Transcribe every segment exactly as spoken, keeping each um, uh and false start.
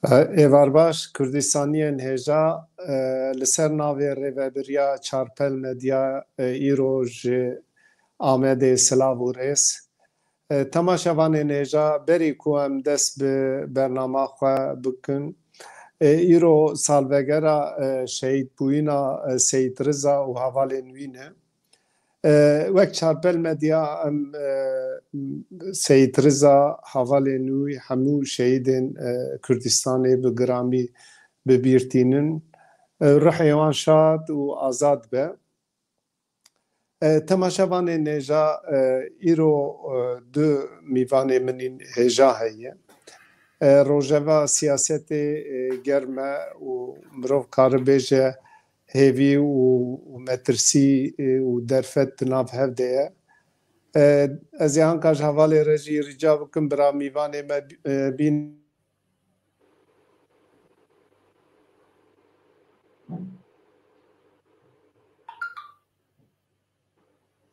Êvar baş, Kurdistaniyên hêja, e, li ser navê rêvebiriya Çarpel Medya, e, îro ji Amedê silav û rêz. E, temaşevanên hêja, berî ku em dest bi bernama xwe bikin, e, îro salvegera, e, şehîdbûyîna, e, Seyîd Riza û hevalên wî ne. E, wek Çarpel Medya em, e, Seyîd Riza, hevalên wî, hemû şehîdên, e, Kurdistanê bi giramî bi bîr tînin. E, ruhê wan şad û azad be. E, temaşevanên hêja, e, îro, e, du mîvanê min în hêja heye. E, rojeva siyasetê, e, germ e û mirov kare bêje hêvî û, û metirsî, e, û derfet di nav hev de ye. E, ez ê anka ji hevalê re jî rica bikim bira mîvanê me, e, bîn.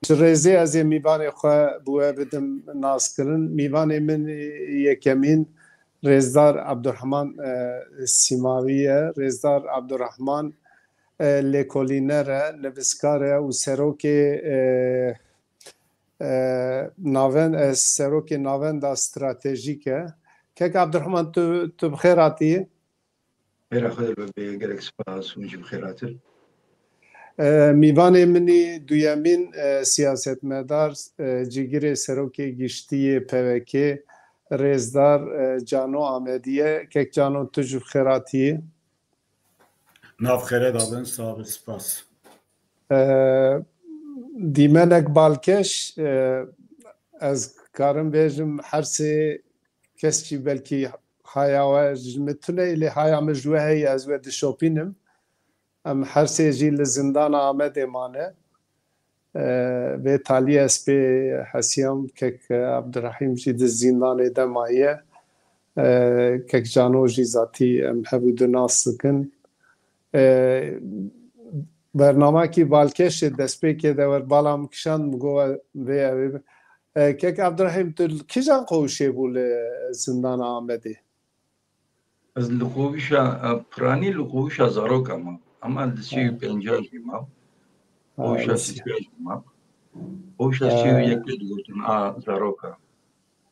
Ji rêzê ez ê mîvanê xwe bi we bidim naskirin. Mîvanê min yekemîn Rêzdar Abdurrahman, e, Sîmavî ye. Rêzdar Abdurrahman, e, lêkolîner e, nivîskar e û serokê, e, e, naven-, e, serokê Navenda Stratejîk e. Kek Abdurrahman, tu, tu bi xêr hatî. Xêra xwe de be, gelek spas, hûn jî bi xêr hatin. E, mîvanê min î duyemîn, e, siyasetmedar, e, cîgirê serokê giştî yê P V K, rêzdar, e, Cano Amedî ye. Kek Cano, tu jî bi xêr hatî. Nav xêre dabin, sağ ol, spas. E, dîmenek balkêş, e, ez karim bêjim her sê kes jî belkî haya we ji min tune, lê haya min ji we heye, ez we dişopînim. Em her sê jî li zindana Amedê mane. E, vê taliyê ez pê hesiyam, kek Abdurrahîm jî di zîndanê de maye. E, kek Cano jî zatî em hev û du nas dikin. E, bernamekî balkêşê destpêkê de wer bala min kişand, min got vê ev ê. E, kek Abdurrahîm, tu li kîjan qewişê bû li zindana Amedê? Ez li qewişa, e, piranî li qewişa zaroka mam. Ema li sî û pênca jî mam. Qewişa sî û pênc jî mam. Qewişa sî û yekê digotin a zaroka.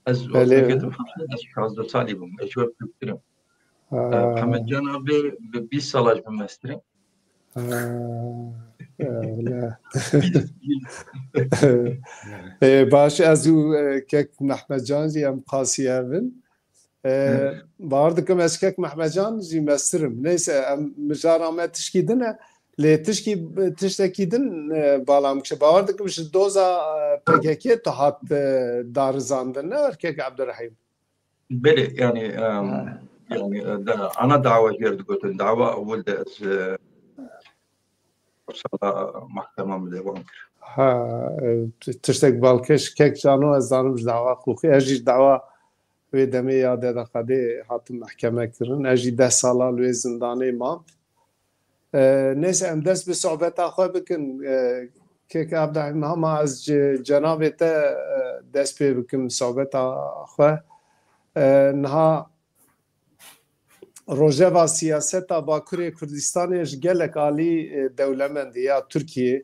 Ez wextê ketim hevşê, ez şazdeh salî bûm. Ez ji we biçûktir im. E, Mihemed Can abi bi bîst sala ji min mestir e. Ha, öyle. Ê, baş, ez û, e, kek Mehmet Can jî em qasî hev in. E, bawer dikim ez kek Mehmet Can jî mestir im. Neyse, em mijara me tişkî din e. Lê tişkî, tiştekî din, e, bala min kişand. Bawer dikim ji doza, e, P K K tu hat, e, darizandin, ne were kek Abdurrahîm? Belê, yani, em, yani, e, da, ana dawa jê re digotin, dawa ewil de ez, e, sala mahkema min lê wan kir. Ha, e, t-, tiştek balkêş, kek Cano, ez zanim ji dawa hiqûqî, ez jî ji dawa wê demê ya Dede Qedê hatim mehkeme kirin. Ez jî deh sala li wê zindanê mam. E, neyse, em dest bi sohbeta xwe bikin. E, kek Abdurrahîm, hema ez ce-, cenabê te, e, dest pê bikim sohbeta xwe. E, niha rojeva siyaseta Bakurê Kurdistanê ji gelek alî, e, dewlemend e, ya Tirkiyê.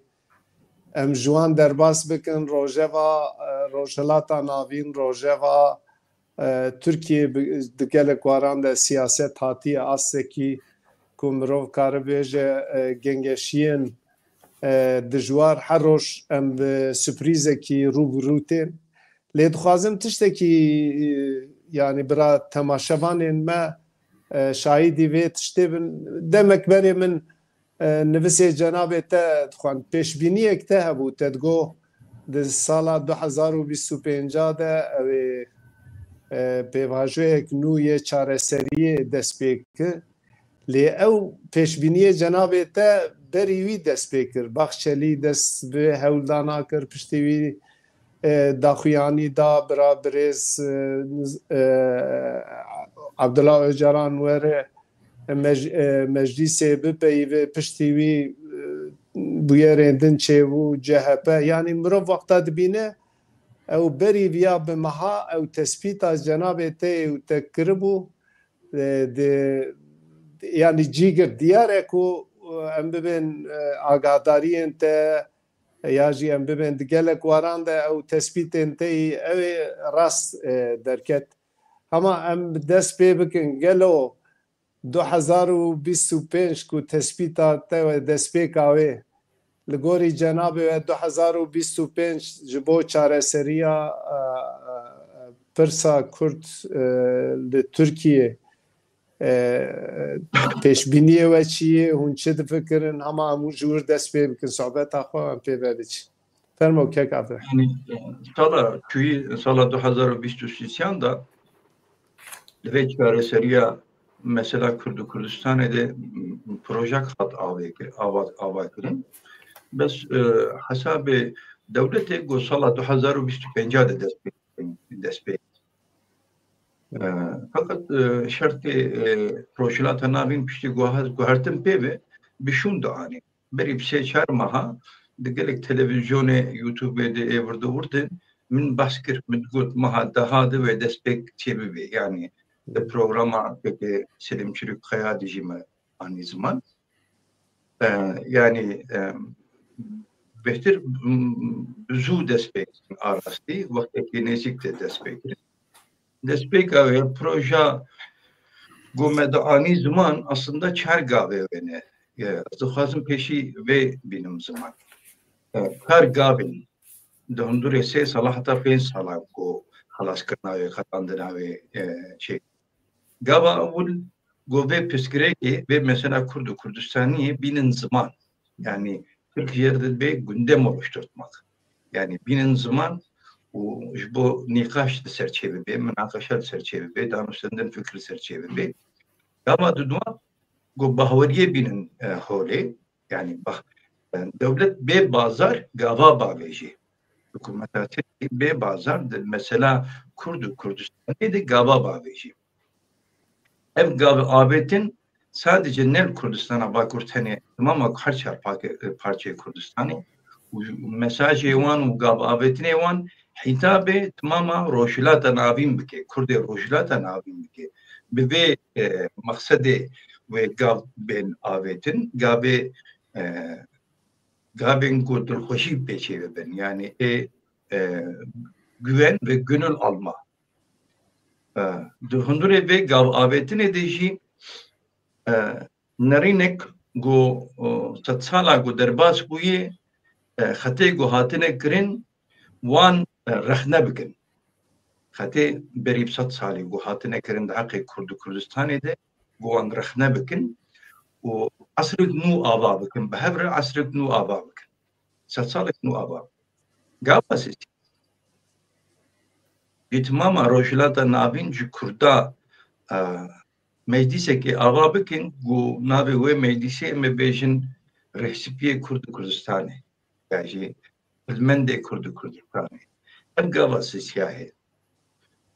Em ji wan derbas bikin, rojeva, e, Rojhilata Navîn, rojeva, e, Tirkiyê bi, di gelek waran de siyaset hatiye astekî ku mirov kare bêje, e, gengeşiyên, e, dijwar. Her roj em bi surprîzekî rû bi rû tên. Lê dixwazim tiştekî, e, yani bira temaşevanên me, e, şahidî vê tiştê bin. Demek berê min, e, nivîsê cenabê te dixwend. Pêşbîniyek te hebû, te digot di sala du hezar û bîst û pênc de ew ê, e, pêvajoyek nû yê çareseriyê dest pê kir. Lê ew pêşbîniyê cenabê te berî wî dest pê kir. Baxçelî dest bi hewldana kir, piştî wî, e, daxuyanî da bira birêz, e, niz-, e, Abdullah Ocalan were mec-, e, meclîsê bipeyive, piştî wî, e, bûyerên din çêbû, C H P. Yanî mirov wexta dibîne, ew berî viya bi meha ew tespîta cenabê te û te kiribû, e, di, yanî cîgir diyar e ku, e, em bibên, e, agahdariyên te ya jî em bibên di gelek waran de ew tespîtên te yî ew ê rast, e, derket. Hema em bi dest pê bikin, gelo du hezar û bîst û pênc ku tespîta te we destpêka wê, li gorî cenabê we du hezar û bîst û pênc ji bo çareseriya, e, e, pirsa Kurd, e, li Tirkiyê, e, pêşbîniyê we çi ye, hûn çi difikirin, hema em ji wir dest pê bikin, sohbeta xwe em pê ve biçin. Fermo kek Abdurrahman. Yani, e, sala çûyî, sala du hezar û bîst û sêyan de li vê çareseriya mesela Kurd û Kurdistanê de, m, projek hat avê kir-, ava, ava kirin. Bes, e, hesabê dewletê got sala du hezar û bîst û pênc de dest pê, dest pê. E, feqet, e, şertê, e, Rojhilata Navîn piştî guhe-, guhertin pê ve bi şûn dianî. Berî bi sê çar meha di gelek televîzyonê, YouTubeê de ê vir diwirtin, min behs kir, min digot meha deha de wê destpêk çêbibe. Yanî di programa pêkê Selim Çelikaya de jî me anî ziman. E, yanî, e, bêhtir, m, zû dest pê kirin arastî, wextekî nêzîk de dest pê kirin. Destpêka wê proja ku me dianî ziman aslında çar gavê wê ne. E, ez dixwazim pêşî vê bînim ziman. E, çar gavên di hundurê sê sala heta pênc sala ku xelaskirina wê, xetandina wê, e, çê. Gava ewil ku vê pirsgirêkê, vê mesela Kurd û Kurdistaniyê bînin ziman. Yani Türkçe de bê gündem oluşturmak. Yani bînin ziman û ji bo nîqaş li ser çê bibe, minaqeşe li ser çê bibe, danûstendin fikir li ser çê bibe. Gava dudwa ku bahweriyê bînin, e, holê, yani bah-, e, dewlet bê bazar gava bavêjê. Hikûmeta Tirkiyê bê bazar di mesela Kurd û Kurdistanê de gava bavêjê. Ev gav avêtin sadece ne li Kurdistana Bakur tenê, temama her çar pake-, parçeyê Kurdistanê û mesajê wan û gav avêtinê wan hîtabê temama Rojhilata Navîn bike, Kurdê Rojhilata Navîn bike. Bi vê, e, mexsedê wê gav bên avêtin, gavê, e, gavên ku dilxweşî pê çê bibin, yani ê, e, güven ve gönül alma. E, di hundurê vê gav avêtinê de jî, e, nerînek ku, e, sedsala ku derbas bûye, e, xetê ku hatine kirin, wan, e, rexne bikin. Xetê berî bi sed salî ku hatine kirin di heqê Kurd û Kurdistanê de, ku wan rexne bikin û esrek nû ava bikin, bi hev re esrek nû ava bikin. Sedsalek nû ava. Gava sesî. Ji temama Rojhilata Navîn ji Kurda, e, meclîsekê ava bikin, ku navê wê meclîsê em ê bêjin Rêhspiyê Kurd û Kurdistanê. Ya jî hilmendê Kurd û Kurdistanê. Ev gava sisiya heye.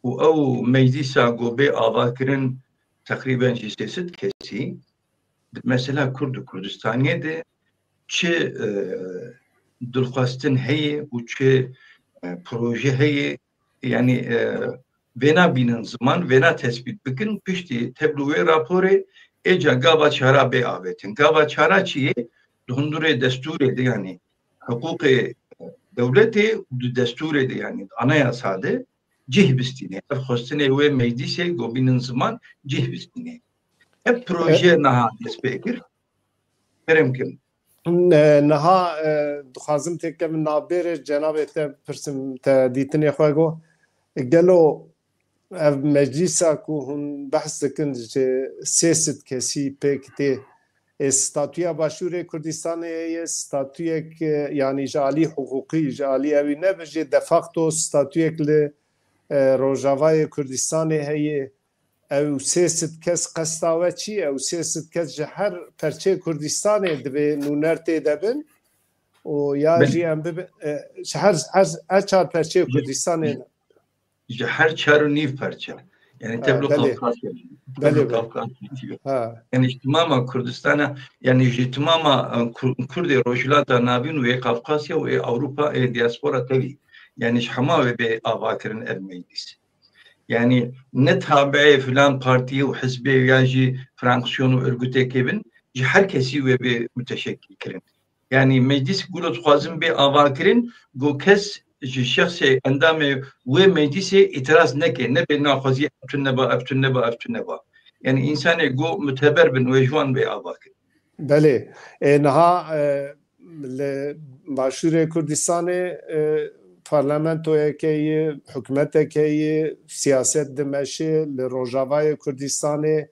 Û ew meclîsa ku bê avakirin teqrîben jî sê sed kesî di mesela Kurd û Kurdistaniyê de çi, e, dilxwestin heye û çi, e, proje heye, yanî, e, vêna bînin ziman, vêna tespît bikin, piştî tevlû wê raporê êca gava çara bê avêtin. Gava çara çi ye? Di hundurê destûrê de, yanî hiqûqê dewletê û di destûrê de, yanî anayasa de cih bistîne. Ev xwestinê wê meclîsê ku bînin ziman cih bistîne. Ev proje niha dest pê kir. Kerem kim. Ne-, niha, e, dixwazim têkevim navbêrê cenabê te pirsim, te dîtinê xwe got. Gelo ev meclîsa ku hûn behs dikin ji sê sed kesî pêk tê, ê, statuya Başûrê Kurdistanê heye, statuyek, e, yanî ji alî hiqûqî, ji alî ewî nebe jî de facto statuyek li, e, Rojavayê Kurdistanê heye. Ew sê sed kes qesta we çi ye? Ew sê sed kes ji her perçeyê Kurdistanê divê nûner tê de bin û ya Belê. jî em bibe, e, ji her, her, her çar perçeyê Ji Kurdistanê ne? Ji her çar û nîv perçe. Yani Ha, tevlû belê. Kafkasya. Belê, Tevlû belê. Kafkasya. Ha. Yani ji temama Kurdistana, yani ji temama, e, Kur-, Kurdê Rojhilata Navîn û ê Kafkasya û ê Ewropa, ê diaspora tevî. Yani ji hema wê bê ava kirin ev meclis. Yanî ne tabiê filan partiyê û hizbê ya jî fraksiyon û örgütekê bin, ji her kesî wê bê müteşekkil kirin. Yanî meclis gulo dixwazin bê ava kirin, go kes ji şexsê endamê wê meclisê îtiraz neke, nebe naxwazî ev tune ba, ev tune ba, ev tune ba. Yanî însanê go muteber bin wê ji wan bê ava kirin. Belê. Ê, niha, e, li Başûrê Kurdistanê, e, parlamentoyeke ye, hikûmeteke ye, siyaset dimeşe, li Rojavayê Kurdistanê,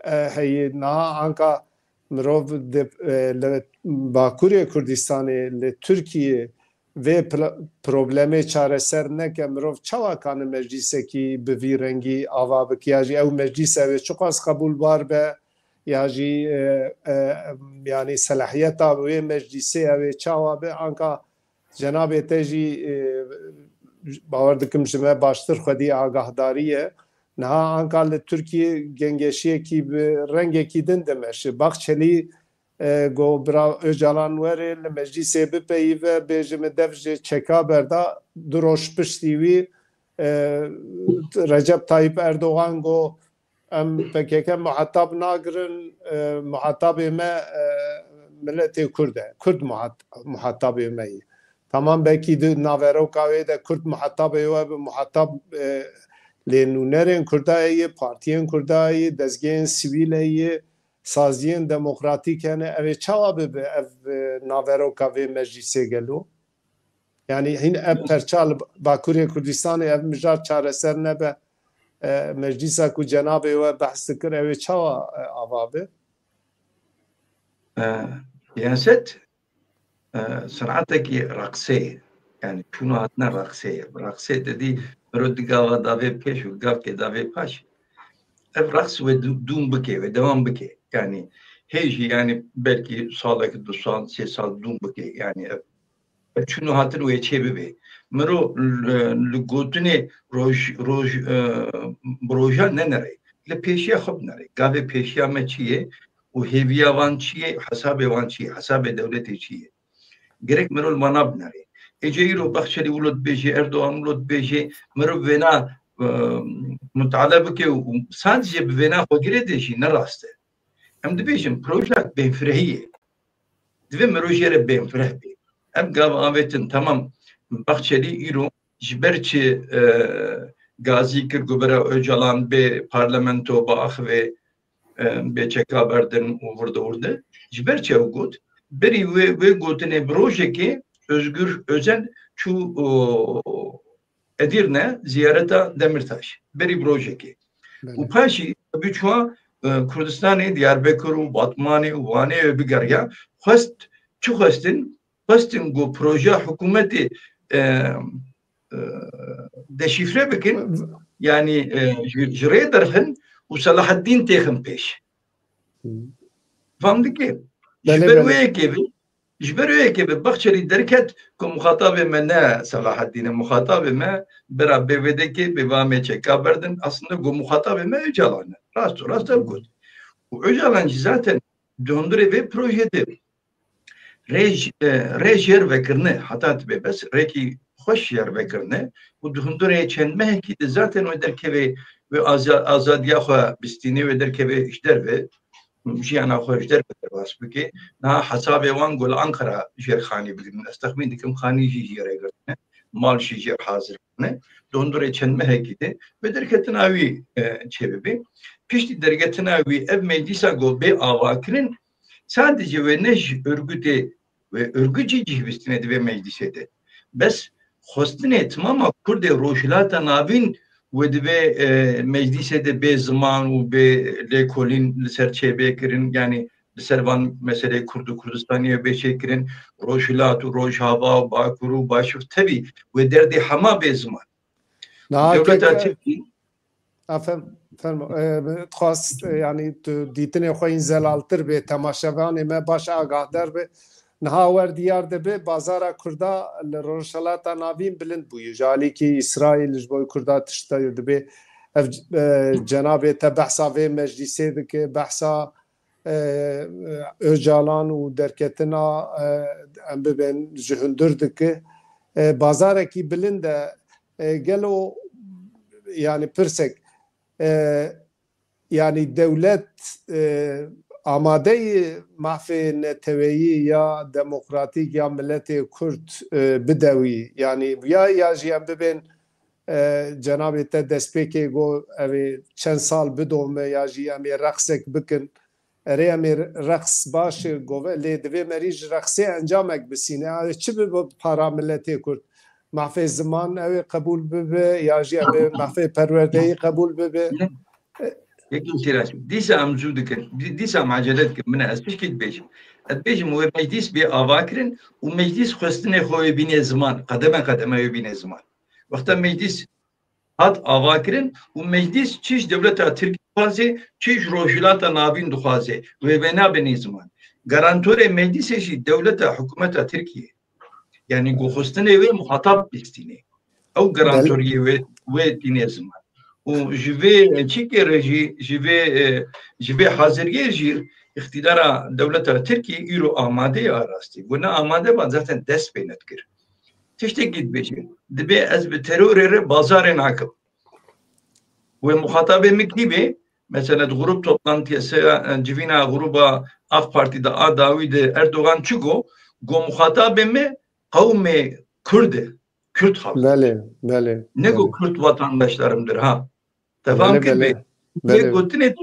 e, heye. Niha anka mirov di, e, li Bakurê Kurdistanê, li Tirkiyê vê pla-, problemê çareser neke, mirov çawa kane meclîsekî bi vî rengî ava bike? Ya jî ew meclîs ew ê çiqas qebûlbar be, ya jî, e, e, yanî selahiyeta wê meclîsê ew ê çawa be? Anka cenabê te jî, e, bawer dikim ji me baştir xwedî agahdarî ye. Niha anka li Tirkiyê gengeşiyekî bi rengekî din dimeşe. Baxçelî, e, go bira Ocalan were li meclîsê bipeyive, bêje min dev ji çeka berda, du roj piştî wî, e, Recep Tayyip Erdogan go, em P K K muhatab nagirin, e, muhatabê me, e, miletê Kurd e. Kurd muhat-, muhatabê me ye. Tamam, belkî di naveroka wê de Kurd muhatabê we bi muhatab, e, lê nûnerên Kurda ye, partiyên Kurda ye, dezgehên sivîl ye, saziyên demokratîk hene. Ev ê çawa bibe ev, e, naveroka vê meclîsê gelo? Yanî hîn ev perça li Bakurê Kurdistanê ev mijar çareser nebe, e, meclîsa ku cenabê we behs dikir, ew ê çawa, e, ava be? E, siyaset, e, sinetekî reqsê ye. Yanî çûn û hatina reqsê ye. Reqsê te dî miro du gava davê pêş û gavkê davê paş. Ev reqs wê dû-, dûm bike, wê dewam bike. Yanî hê jî, yanî belkî salek, du sal, sê sal dûm bike. Yanî ev Ev çûn û hatin wê çê bibe. Miro li, li gotinê roj, roj, e, bi roja nenere. Li pêşiya xwe binere. Gavê pêşiya me çi ye û hêviya wan çi ye, hesabê wan çi ye, hesabê dewletê çi ye? Gerek miro li vana binere. Êce îro Baxçelî wilo dibêje, Erdogan wilo dibêje, miro vêna, e, mutale bike û sadece bi vêna xwe girê de jî ne rast e. Em dibêjin, projek bêfirehî ye. Divê miro jê re bêfireh be. Em gav avêtin, temam, Baxçelî îro ji ber çi, e, gazî kir ku bira Ocalan bê parlamento biaxive, e, bê çeka berdin û wirde wirde. Ji ber çi ew got? Berî wê, wê gotinê bi rojekê Özgür Özel çû, o, Edirne ziyareta Demirtaş. Berî bi rojekê. Belê. Û paşî bi çûya, e, Kurdistanê, Diyarbekir û Batmanê û Wanê wê bigeriya. Xwest, çi xwestin? Xwestin ku projeya hikûmetê, e, e, deşîfre bikin, yanî, e, ji, ji rê derxin û Selahaddîn têxin pêş. Hı. Fam dike? Belê, ji ber wê yekê bi, ji ber wê yekê bi Baxçelî derket ku muxatabê me ne Selahaddîn e, muxatabê me bira B V D K, bê va me çeka berdin. Aslında ku muxatabê me Ocalan e. Rast û rast ew got. Û Ocalan jî zaten di hundirê vê projê de rê j-, e, rê jêr vekirine, heta dibe bes rêkî xweş jêr vekirine û di hundirê çend mehekî de zaten wê derkeve, wê aza-, azadiya xwe bistîne, wê derkeve ji derve, jiyana xwe ji derve derbas bike. Niha hesabê wan ku li Ankara jêr xanî bigirin. Ez texmîn dikim xanî jî jêr girtine, mal jî jêr hazir kirine. Di hundirê çend mehekî de wê derketina wî, e, çêbibe. Piştî derketina wî ev meclîsa ku bê avakirin, sadece wê ne ji örgütê, wê örgüt jî cih bistîne di vê meclîsê de. Bes xwestinê timama Kurdê Rojhilata Navîn wê di vê, e, meclîsê de bê ziman û bê lêkolîn li ser çêbê kirin, yanî li ser van meseleyê Kurd û Kurdistaniyê bê çêkirin, Rojhilat û Rojava û Bakur û Başûr tevî wê derdê hema bê ziman. Niha Dewleta keke Tirkî Efendim, fermo. E, dixwast, e, yanî tu dîtinê xwe yîn zelaltir bê, temaşevanê me baş agahdar be. Niha wer diyar dibe, bazara Kurda li Rojhilata Navîn bilind bûye. Ji alîkî Îsraîl ji bo Kurda tişta dibe. Ev, e, cenabê te behsa vê meclîsê dike, behsa, e, Ocalan û derketina, e, em bibên ji hundir dike. E, bazarekî bilind e. E, gelo Yani pirsek, e, yani dewlet, e, amadeyî mafê neteweyî ya demokratîk ya miletê Kurd, e, bidewî? Yani ya, ya jî em bibên, e, cenabê te destpêkê got, ev ê çend sal bidome ya jî em ê reqsek bikin. Erê, em ê reqs baş e, gove, lê divê merî ji reqsê encamek bisîne. Ew ê çi bibe para miletê Kurd? Mafê ziman ew ê qebûl bibe ya jî ew ê mafê perwerdeyî qebûl bibe? Yekin Sîrac, dîsa em zû dikin, dî-, dîsa em acele dikin. Min ez tişkî dibêjim. Ez dibêjim wê meclîs bê ava kirin û meclîs xwestinê xwe wê bîne ziman, qedeme qedeme wê bîne ziman. Wexta meclîs hat ava kirin û meclîs çi ji dewleta Tirk dixwaze, çi ji Rojhilata Navîn dixwaze, wê vêna benê ziman. Garantorê meclîsê jî dewleta, hikûmeta Tirkiyê. Yani ku xwestinê wê muxatab bistînê. Ew Bel- garantoriyê wê, wê tînê ziman. Û ji vê çikê re jî, ji vê, e, ji vê haziriyê jî îqtîdara dewleta Tirkiyê îro amade ye arastî. Ku ne amade ba zaten dest pê nedikir. Tiştekî dibêje, dibê ez bi terorê re bazarê nakim. Wê muxatabê min kî bê? Mesela di grup toplantiye se, e, civîna gruba AK Partî de a dawî de Erdogan çi got? Got muxatabê min qewmê Kurd e. Kurd xalq. Belê, belê, Ne got belê. Kurd vatandaşlarımdır ha. Te fam Belê, kir bê. belê. Yê Belê. gotinê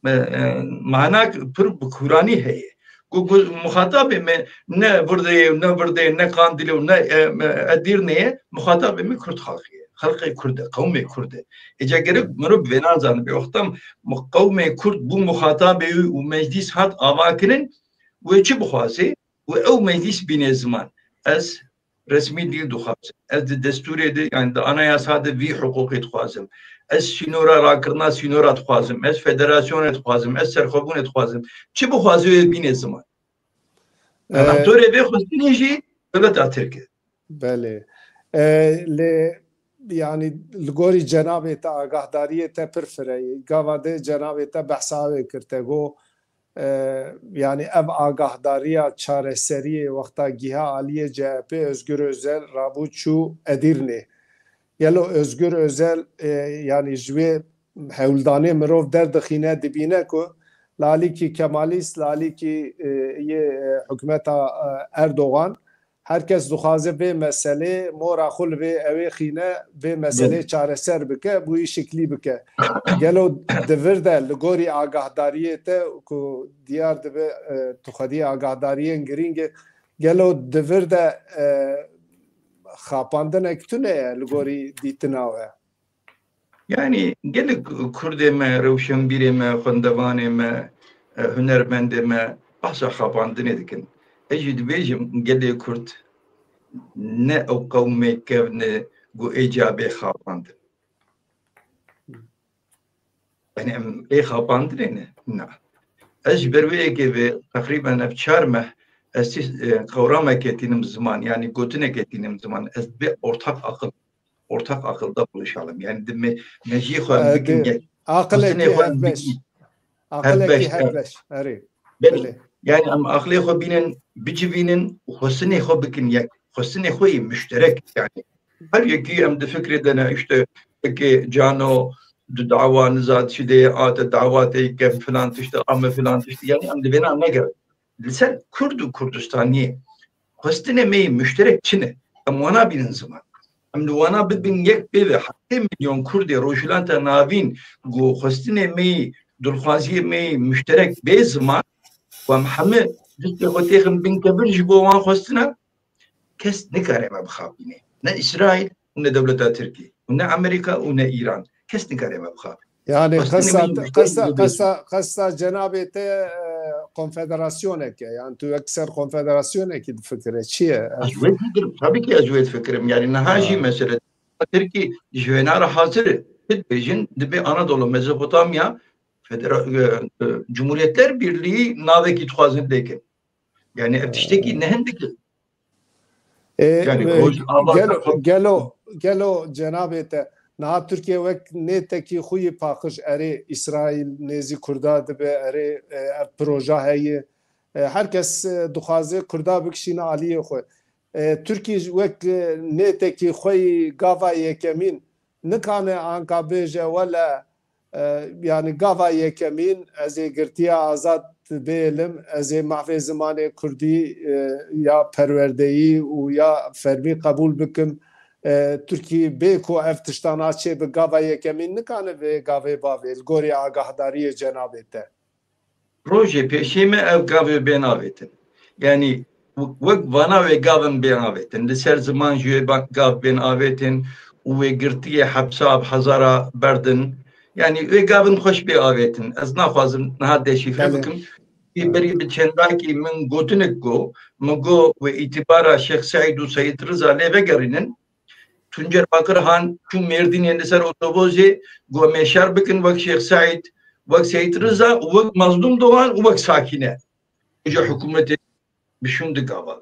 e, e, manak pir bi kûranî heye. Ku, ku muxatabê me ne virdê ye, ne virdê, ne Qandîlê û ne, e, e, Edîrnê ye, muxatabê me Kurd xalqî ye. Xelqê Kurd e, qewmê Kurd e. Êca gerek mirov bi vênan zanibe. Wexta mu-, qewmê Kurd bû muxatabê wî û meclîs hat ava kirin, wê çi bixwazê? Wê ew meclîs bîne ziman. Ez resmî dîl dixwazim. Ez di destûrê de, yani di anayasa de vî hiqûqê dixwazim. Ez sînora, rakirina sînora dixwazim. Ez federasyonê dixwazim. Ez serxwebûnê dixwazim. Çi bixwaze wê bîne ziman. Ee, Garantorê vê xwestinê jî dewleta Tirk e. Belê. Ee, lê, yani, li gorî cenabê te agahdariyê te pir fireyê. Gava de cenabê te behsa wê kir, te got, e, yani ev agahdariya çareseriyê wexta giha aliyê C H P, Özgür Özel rabû çû Edirne. Gelo Özgür Özel, e, yani ji wê hewldanê mirov derdixîne, dibîne ku li alîkî Kemalîst, li alîkî, e, yê, e, hikûmeta, e, Erdogan, her kes dixwaze vê meselê mora xwe li vê ew ê xîne, vê meselê Belê. çareser bike, bi wî şiklî bike. Gelo di vir de li gorî agahdariyê te ku diyar dibe, e, tu xwedî agahdariyên girîng e, gelo di vir de, e, xapandinek tune ye li gorî dîtina we? Yani gelek Kurdê me, rewşenbîrê me, xwendevanê me, e, hunermendê me behsa xapandinê dikin. Ez jî dibêjim gelê Kurd ne ew qewmê kevn e ku êca bê xapandin. Yani em ê xapandinê ne? Na. Ez ji ber wê yekê ve teqrîben ev çar meh ez tî-, e, qewramekê tînim ziman, yani gotinekê tînim ziman. Ez dibê ortak aqil, ortak aqilda buluşalım. Yani di me-, mejiyê xwe em E, bikin di-, yek. Aqilekî Xwestinê xwe em hevbeş. bikin. Aqilekî Hevbeş, evet. hevbeş. Erê. Belê. Belê. Yani em aqilê xwe bînin, bicivînin û xwestinê xwe bikin yek. Xwestinê xwe yê muşterek yani. Her yekî em di fikrê de ne, işte, pekê cano di dawa niza çi dê, a te dawa te kem filan tişt, a me filan tişt. Yani em di vêna negerin. Li ser Kurd û Kurdistaniyê xwestinê me yê muşterek çi ne? Em wana bînin ziman. Em li wana bibin yek pê ve heftê milyon Kurdê Rojhilata Navîn ku xwestinê me yê, dilxwaziyê me yê muşterek bê ziman, ku em hemî destê xwe têxin bin kevir ji bo wan xwestina, kes nikare me bixapîne. Ne Îsraîl û ne dewleta Tirkî û ne Amerîka û ne Îran. Kes nikare me bixapîne. Yani Xwestinê qesa, me yê muşterek qesa, bê qesa, qesa cenabê te, e, konfederasyonek e. Yani tu wek ser konfederasyonekî difikire. Çi ye? Ez ji wê difikirim. Tabii ki ez ji wê difikirim. Yani niha jî Ha. mesele Tirkî ji wêna re hazir e. Pit bêjin, dibê Anadolu, Mezopotamya, Federa-, e, e, Cumhuriyetler Birliği navekî dixwazin lêkin. Yani ev tiştekî ne hindik e. Ê, Yani e, Rojava gelo, xwe gelo, gelo cenabê te, niha Tirkiye wek nêtekî xwe yî paqij, erê Îsraîl nêzî Kurda dibe, erê, e, ev proja heye. E, her kes, e, dixwaze Kurda bikişîne aliyê xwe. E, Tirkiye wek, e, nêtekî xwe yî gava yekemîn nikane anka bêje wele, e, yani gava yekemîn ez ê girtiya azad bêlim, ez ê mafê zimanê kurdî, e, ya perwerdeyî û ya fermî qebûl bikim. E, Tirkî bê ku ev tiştana çê bi gava yekemîn nikane vê gavê bavê li gorî agahdariyê cenabê te. Rojê pêşê me ev gavê bên avêtin. Yanî wek vana wê gavin bên avêtin. Li ser ziman jî wê ba-, gav bên avêtin û wê girtiyê hepsa bi hezara berdin. Yanî wê gavin xweş bê avêtin. Ez naxwazim niha deşîfre Belê. bikim. Wî berî bi çendakî min gotinik got, min got wê îtibara Şêx Seîd û Seyîd Riza lê vegerînin. Tuncer Bakirhan çû Mêrdînê li ser otobozê got, em ê şer bikin wek Şêx Seîd, wek Seyîd Riza û wek Mazlûm Doğan û wek Sakîne. Ji hikûmetê bi şûn digava.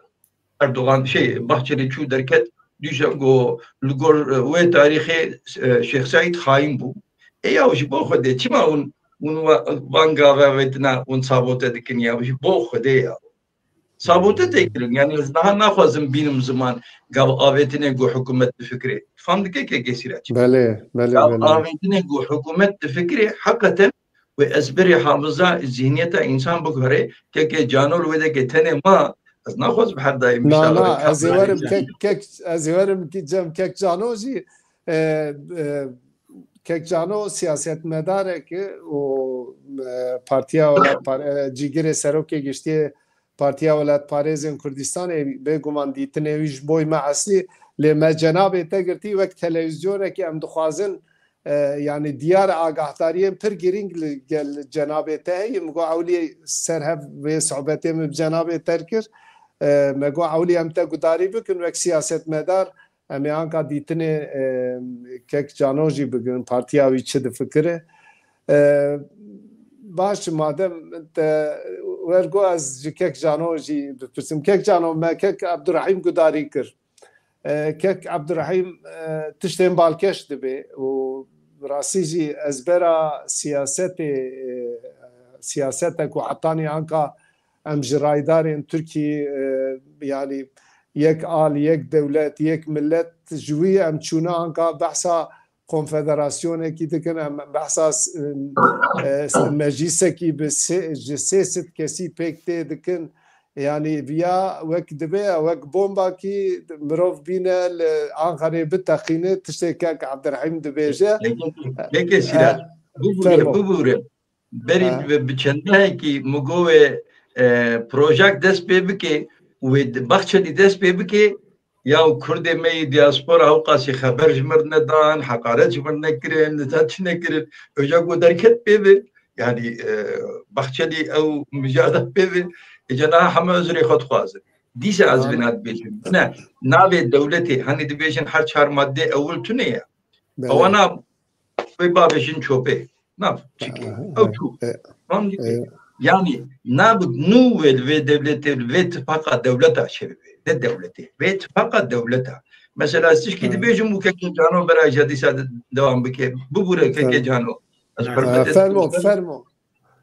Erdogan, şey, Bahçeli çû derket, dîsa got, li gor, e, wê tarîxê, e, Şêx Seîd xayîn bû. E ya ji bo Xwedê, çima hûn, hûn wa-, van gave vetina, hûn sabote dikin ya, ji bo Xwedê ya. Sabote tê kirin. Yani ez niha naxwazim bînim ziman gav avêtinê ku hikûmet difikirê. Fam dike kekê Sîraç? Belê, belê, Gav belê. avêtinê ku hikûmet difikirê heqeten wê ezberê hafiza zihniyeta însan biguherê. Kekê Cano li wê deke tenê ma, ez naxwazim her daim Na, na, ez ê werim kek, kek, ez ê werim ki cem kek Cano jî, e, e, kek Cano siyasetmedarek û, e, Partiya Welat Par-, e, cîgirê serokê giştiyê Partiya Welatparêzên Kurdistanê, bêguman dîtinê wî ji boy me eslî, lê me cenabê te girtî wek televîzyonekî, em dixwazin, e, yanî diyar agahdariyên pir girîng li gel cenabê te heye. Min got ewlî ser hev vê sohbetê min bi cenabê te kir. E, me got ewlî em te gudarî bikin wek siyasetmedar. Em ê anka dîtinê, e, kek Cano jî bigirin, partiya wî çi difikire. E, baş, madem te wergo, ez ji kek Cano jî bipirsim. Kek Cano, me kek Abdurrahîm gudarî kir. E, kek Abdurrahîm, e, tiştên balkêş dibe û rastî jî ezbera siyasetê, e, siyasete ku hetanî anka em ji raydarên Tirkî, e, yanî yek al, yek dewlet, yek millet, ji wî em çûne anka behsa konfederasyonekî dikin, em behsa s-, e, s-, meclîsekî bi sê, ji sê sed kesî pêk tê dikin. Yanî viya wek dibe, wek bombakî mirov bîne li Ankarê biteqîne, tiştê kek Abdurrahîm dibêje. Peki, peki, Sîrac, E, bibûre, fermo. bibûre. Berî Ha. bi, bi çendahekî min got wê, e, projek dest pê bike, wê di-, Bahçelî dest pê bike, ya Kurdê me yê diaspora ew qasî xeber ji mir nedan, heqaret ji mir nekirin, nizan çi nekirin. Oca got derket pê ve, yanî, e, Bahçelî ew mijada pê ve, êca niha heme uzrê xwe dixwazin. Dîsa ez Amin. vêna dibêjim. Ne, navê dewletê, hani dibêjin her çar madde ewil tune ye. Belê. Ewana wê bavêjin çopê. Nav çikê. Aha, Ew aha. çû. E, Tam dike. e. Yani nabit nû wê li vê dewletê, li vê tifaqa dewleta çevibe. Ne dewletê. Vê tifaqa dewleta. Mesela ez tişkî Ha. dibêjim û kekê Cano bera jî dîsa de-, devam bike. Bibûre kekê Fermo. Cano. Ez Ha, hurmetê fermo, dibêjim. fermo.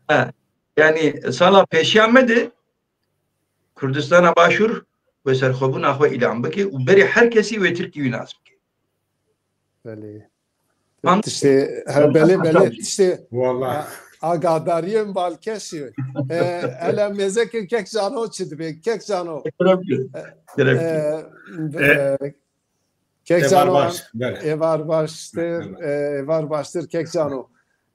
Ha. Yani sala pêşiya me de Kurdistana Başûr wê serxwebûna xwe îlan bike û berê her kesî wê Tirkî wî nas bike. Belê. An- Tiştê, he, belê, belê, tiştê Wallah. a-, agadariyên balkêşî. E, hele mêzekê kek Cano çi dibe? Kek Cano. Kerem ki. E, Kerem ki. e, E, e, kek Êvar Cano, baş, belê. êvar baştir, Belê. e, êvar baştir kek Cano.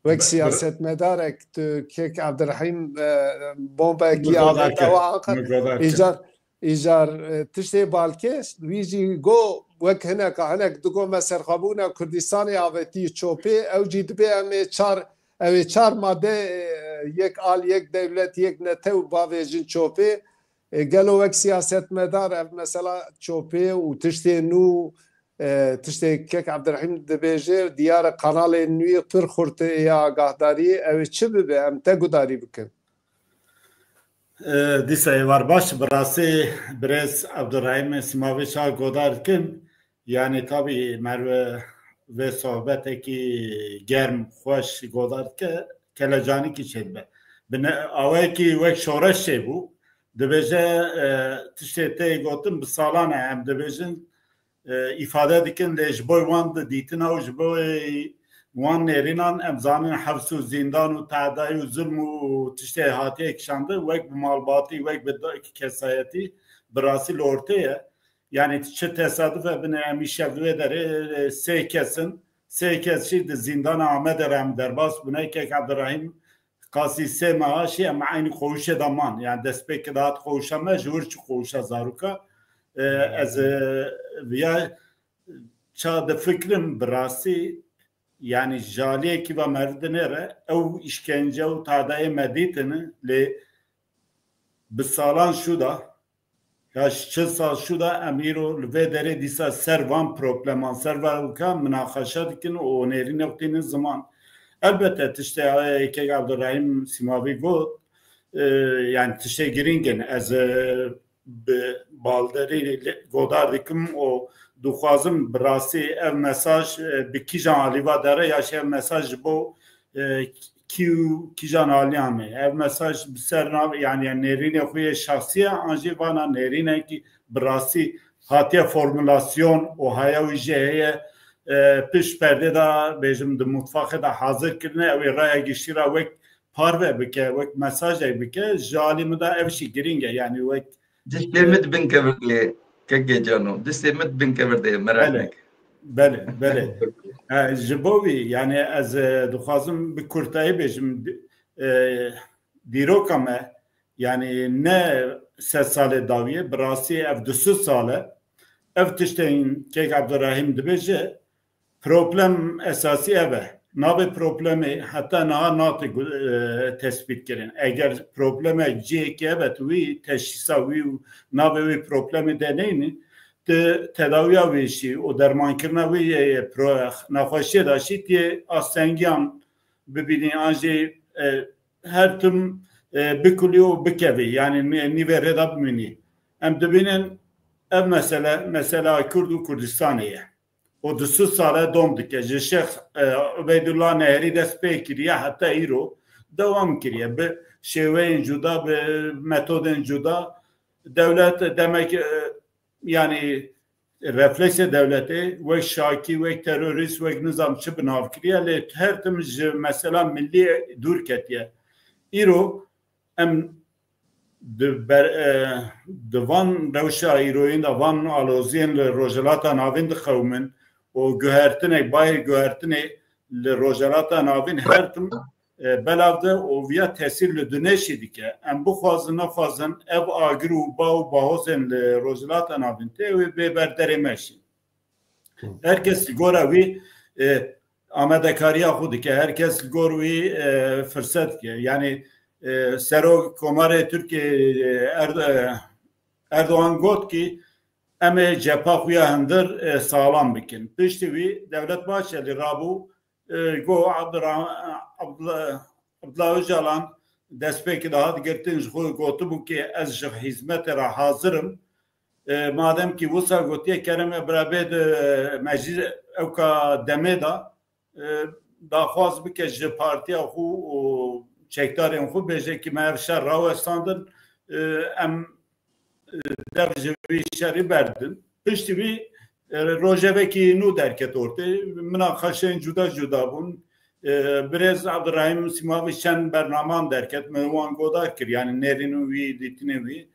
Wek Be-, be- siyasetmedarek tu kek Abdurrahîm, e, bombekî Min godar avêt kir, ewa Anqara. min godar kir. Îcar, îcar, e, tiştê balkêş, wî jî got, wek hineka, hinek digot me serxwebûna Kurdistanê avêtî çopê, ew jî dibê em ê çar, ew ê çar madde, e, yek al, yek dewlet, yek netew bavêjin çopê. E, gelo wek siyasetmedar ev mesela çopê û tiştê nû, e, tiştê kek Abdurrahîm dibêje, diyar e kanalên nû pir xurt ê ya agahdariyê, ew ê çi bibe, em te gudarî bikin. E, dîsa êvar baş, bi rastî birêz Abdurrahîm Sîmavî Şah godar dikim. Yani tabî merve vê sohbetekî germ, xweş godar dike, kelecanîkî çêdibe. Bi ne-, awayekî wek şoreş çêbû. Dibêje, e, tiştê tê gotin bi salan e, em dibêjin, e, îfade dikin, lê ji bo wan di dîtina û ji bo wan nêrînan em zanin hefs û zîndan û tehdayî û zulm û tiştê hatiye kişandin, wek bi malbatî, wek bi da-, kesayetî bi rastî li ortê ye. Yani çi tesaduf e bine em îşev li wê derê, e, sê kes in, sê kes jî di zîndana Amedê re em derbas bûne. Kek Abdurrahîm qasî sê meha jî em eynî koğuşê de man. Yani destpêkê de hat koğuşa me, ji wir çû koğuşa zaroka. E, ez, e, viya ça difikirim bi rastî, yani ji aliyekî ve meriv dinêre, ew îşkence û tadayê me dîtine, lê bi salan şû de, ya ji çil sal şû de em îro li vê derê dîsa ser van probleman, ser van wika minaqeşe dikin û nêrînek tînin ziman. Elbette tiştê, e, kek Abdurrahîm Sîmavî got, e, yani tiştê girîng in. Ez, e, bi balderî li-, godar dikim û dixwazim bi rastî ev mesaj, e, bi kîjan alî va dere ya jî ev mesaj ji bo, e, kî û kîjan aliyan e. Ev mesaj bi ser nav, yani, yani nêrînê xwe yê şexsî ye, an jî vana nêrînekî bi rastî hatiye formulasyon û haya wî jî heye, e, pişt perdê de bêjim di mutfaxê de hazir kirine, ew ê raya giştî re wek parve bike, wek mesajek bike, ji alî min de ev jî girîng e. Yani wek Diştê min di bin kevir lê, kekê Cano. Diştê min di bin kevir de ye, merak Belê. neke. Belê, belê. E, ji bo wî, yani ez, e, dixwazim bi kurtayî bêjim, e, dîroka me, yani ne sed salê dawiyê, bi rastî ev du sed sal e. Ev tiştên kek Abdurrahîm dibêje, problem esasî ev e. Navê problemê heta niha nate gu-, e, tespît kirin. Eger problemek cihekî hebe, tu wî teşhîsa wî û navê wî problemê de neyne, tu tedawiya wî jî û dermankirina wî yê, yê pro-, nexweşiyê de jî tê astengiyan bibînî, an jî, e, her tim, e, bikulî û bikevî, yani nî-, nîvê rê de bimînî. Em dibînin ev mesele, mesela Kurd û Kurdistanê ye. û du sed sal e dom dike. Ji Şêx, e, Ubeydullah Neherî dest pê kiriye, heta îro dewam kiriye. Bi şêweyên cuda, bi metodên cuda. Dewlet demek, e, yani refleksê dewletê wek şakî, wek terorîst, wek nizam çi bi nav kiriye, lê her tim ji mesela millî dûr ketiye. Îro em di ber-, e, di van rewşa îroyîn de van aloziyên li Rojhilata Navîn diqewimin û guhertinek, bayê guhertinê li Rojhilata Navîn her tim, e, belav de û viya tesîr li dunê jî dike. Em bixwazin, nexwazin, ev agir û ba û bahozên li Rojhilata Navîn tê wê bê ber derê me jî. Hı. Her kes li gora wî, e, amadekariya xwe dike. Her kes li gor wî, e, firset dike. Yani, e, Serok Komarê Tirkiyê, e, Erdo-, e, Erdogan got ki em ê cepha xwe ya hundir, e, saxlam bikin. Piştî wî Devlet Bahçeli rabû, e, got Abdurrahman, Abdullah, Abdullah Öcalan destpêkê de hat girtin, ji xwe gotibû ki ez ji hizmetê re hazir im. E, madem ki wisa gotiye, kereme bira bê di meclis ewka demê de, e, daxwaz bike ji partiya xwe û çekdarên xwe, bêje ki me ev şer rawestandin, e, em, e, dev ji vî şerî berdin. Piştî vî, e, rojevekî nû derket ortê. Minaqeşeyên cuda cuda bûn. E, Birêz Abdurrahîm Sîmavî çend bernaman derket, min wan godar kir, yani nêrîn û wî, dîtinê wî.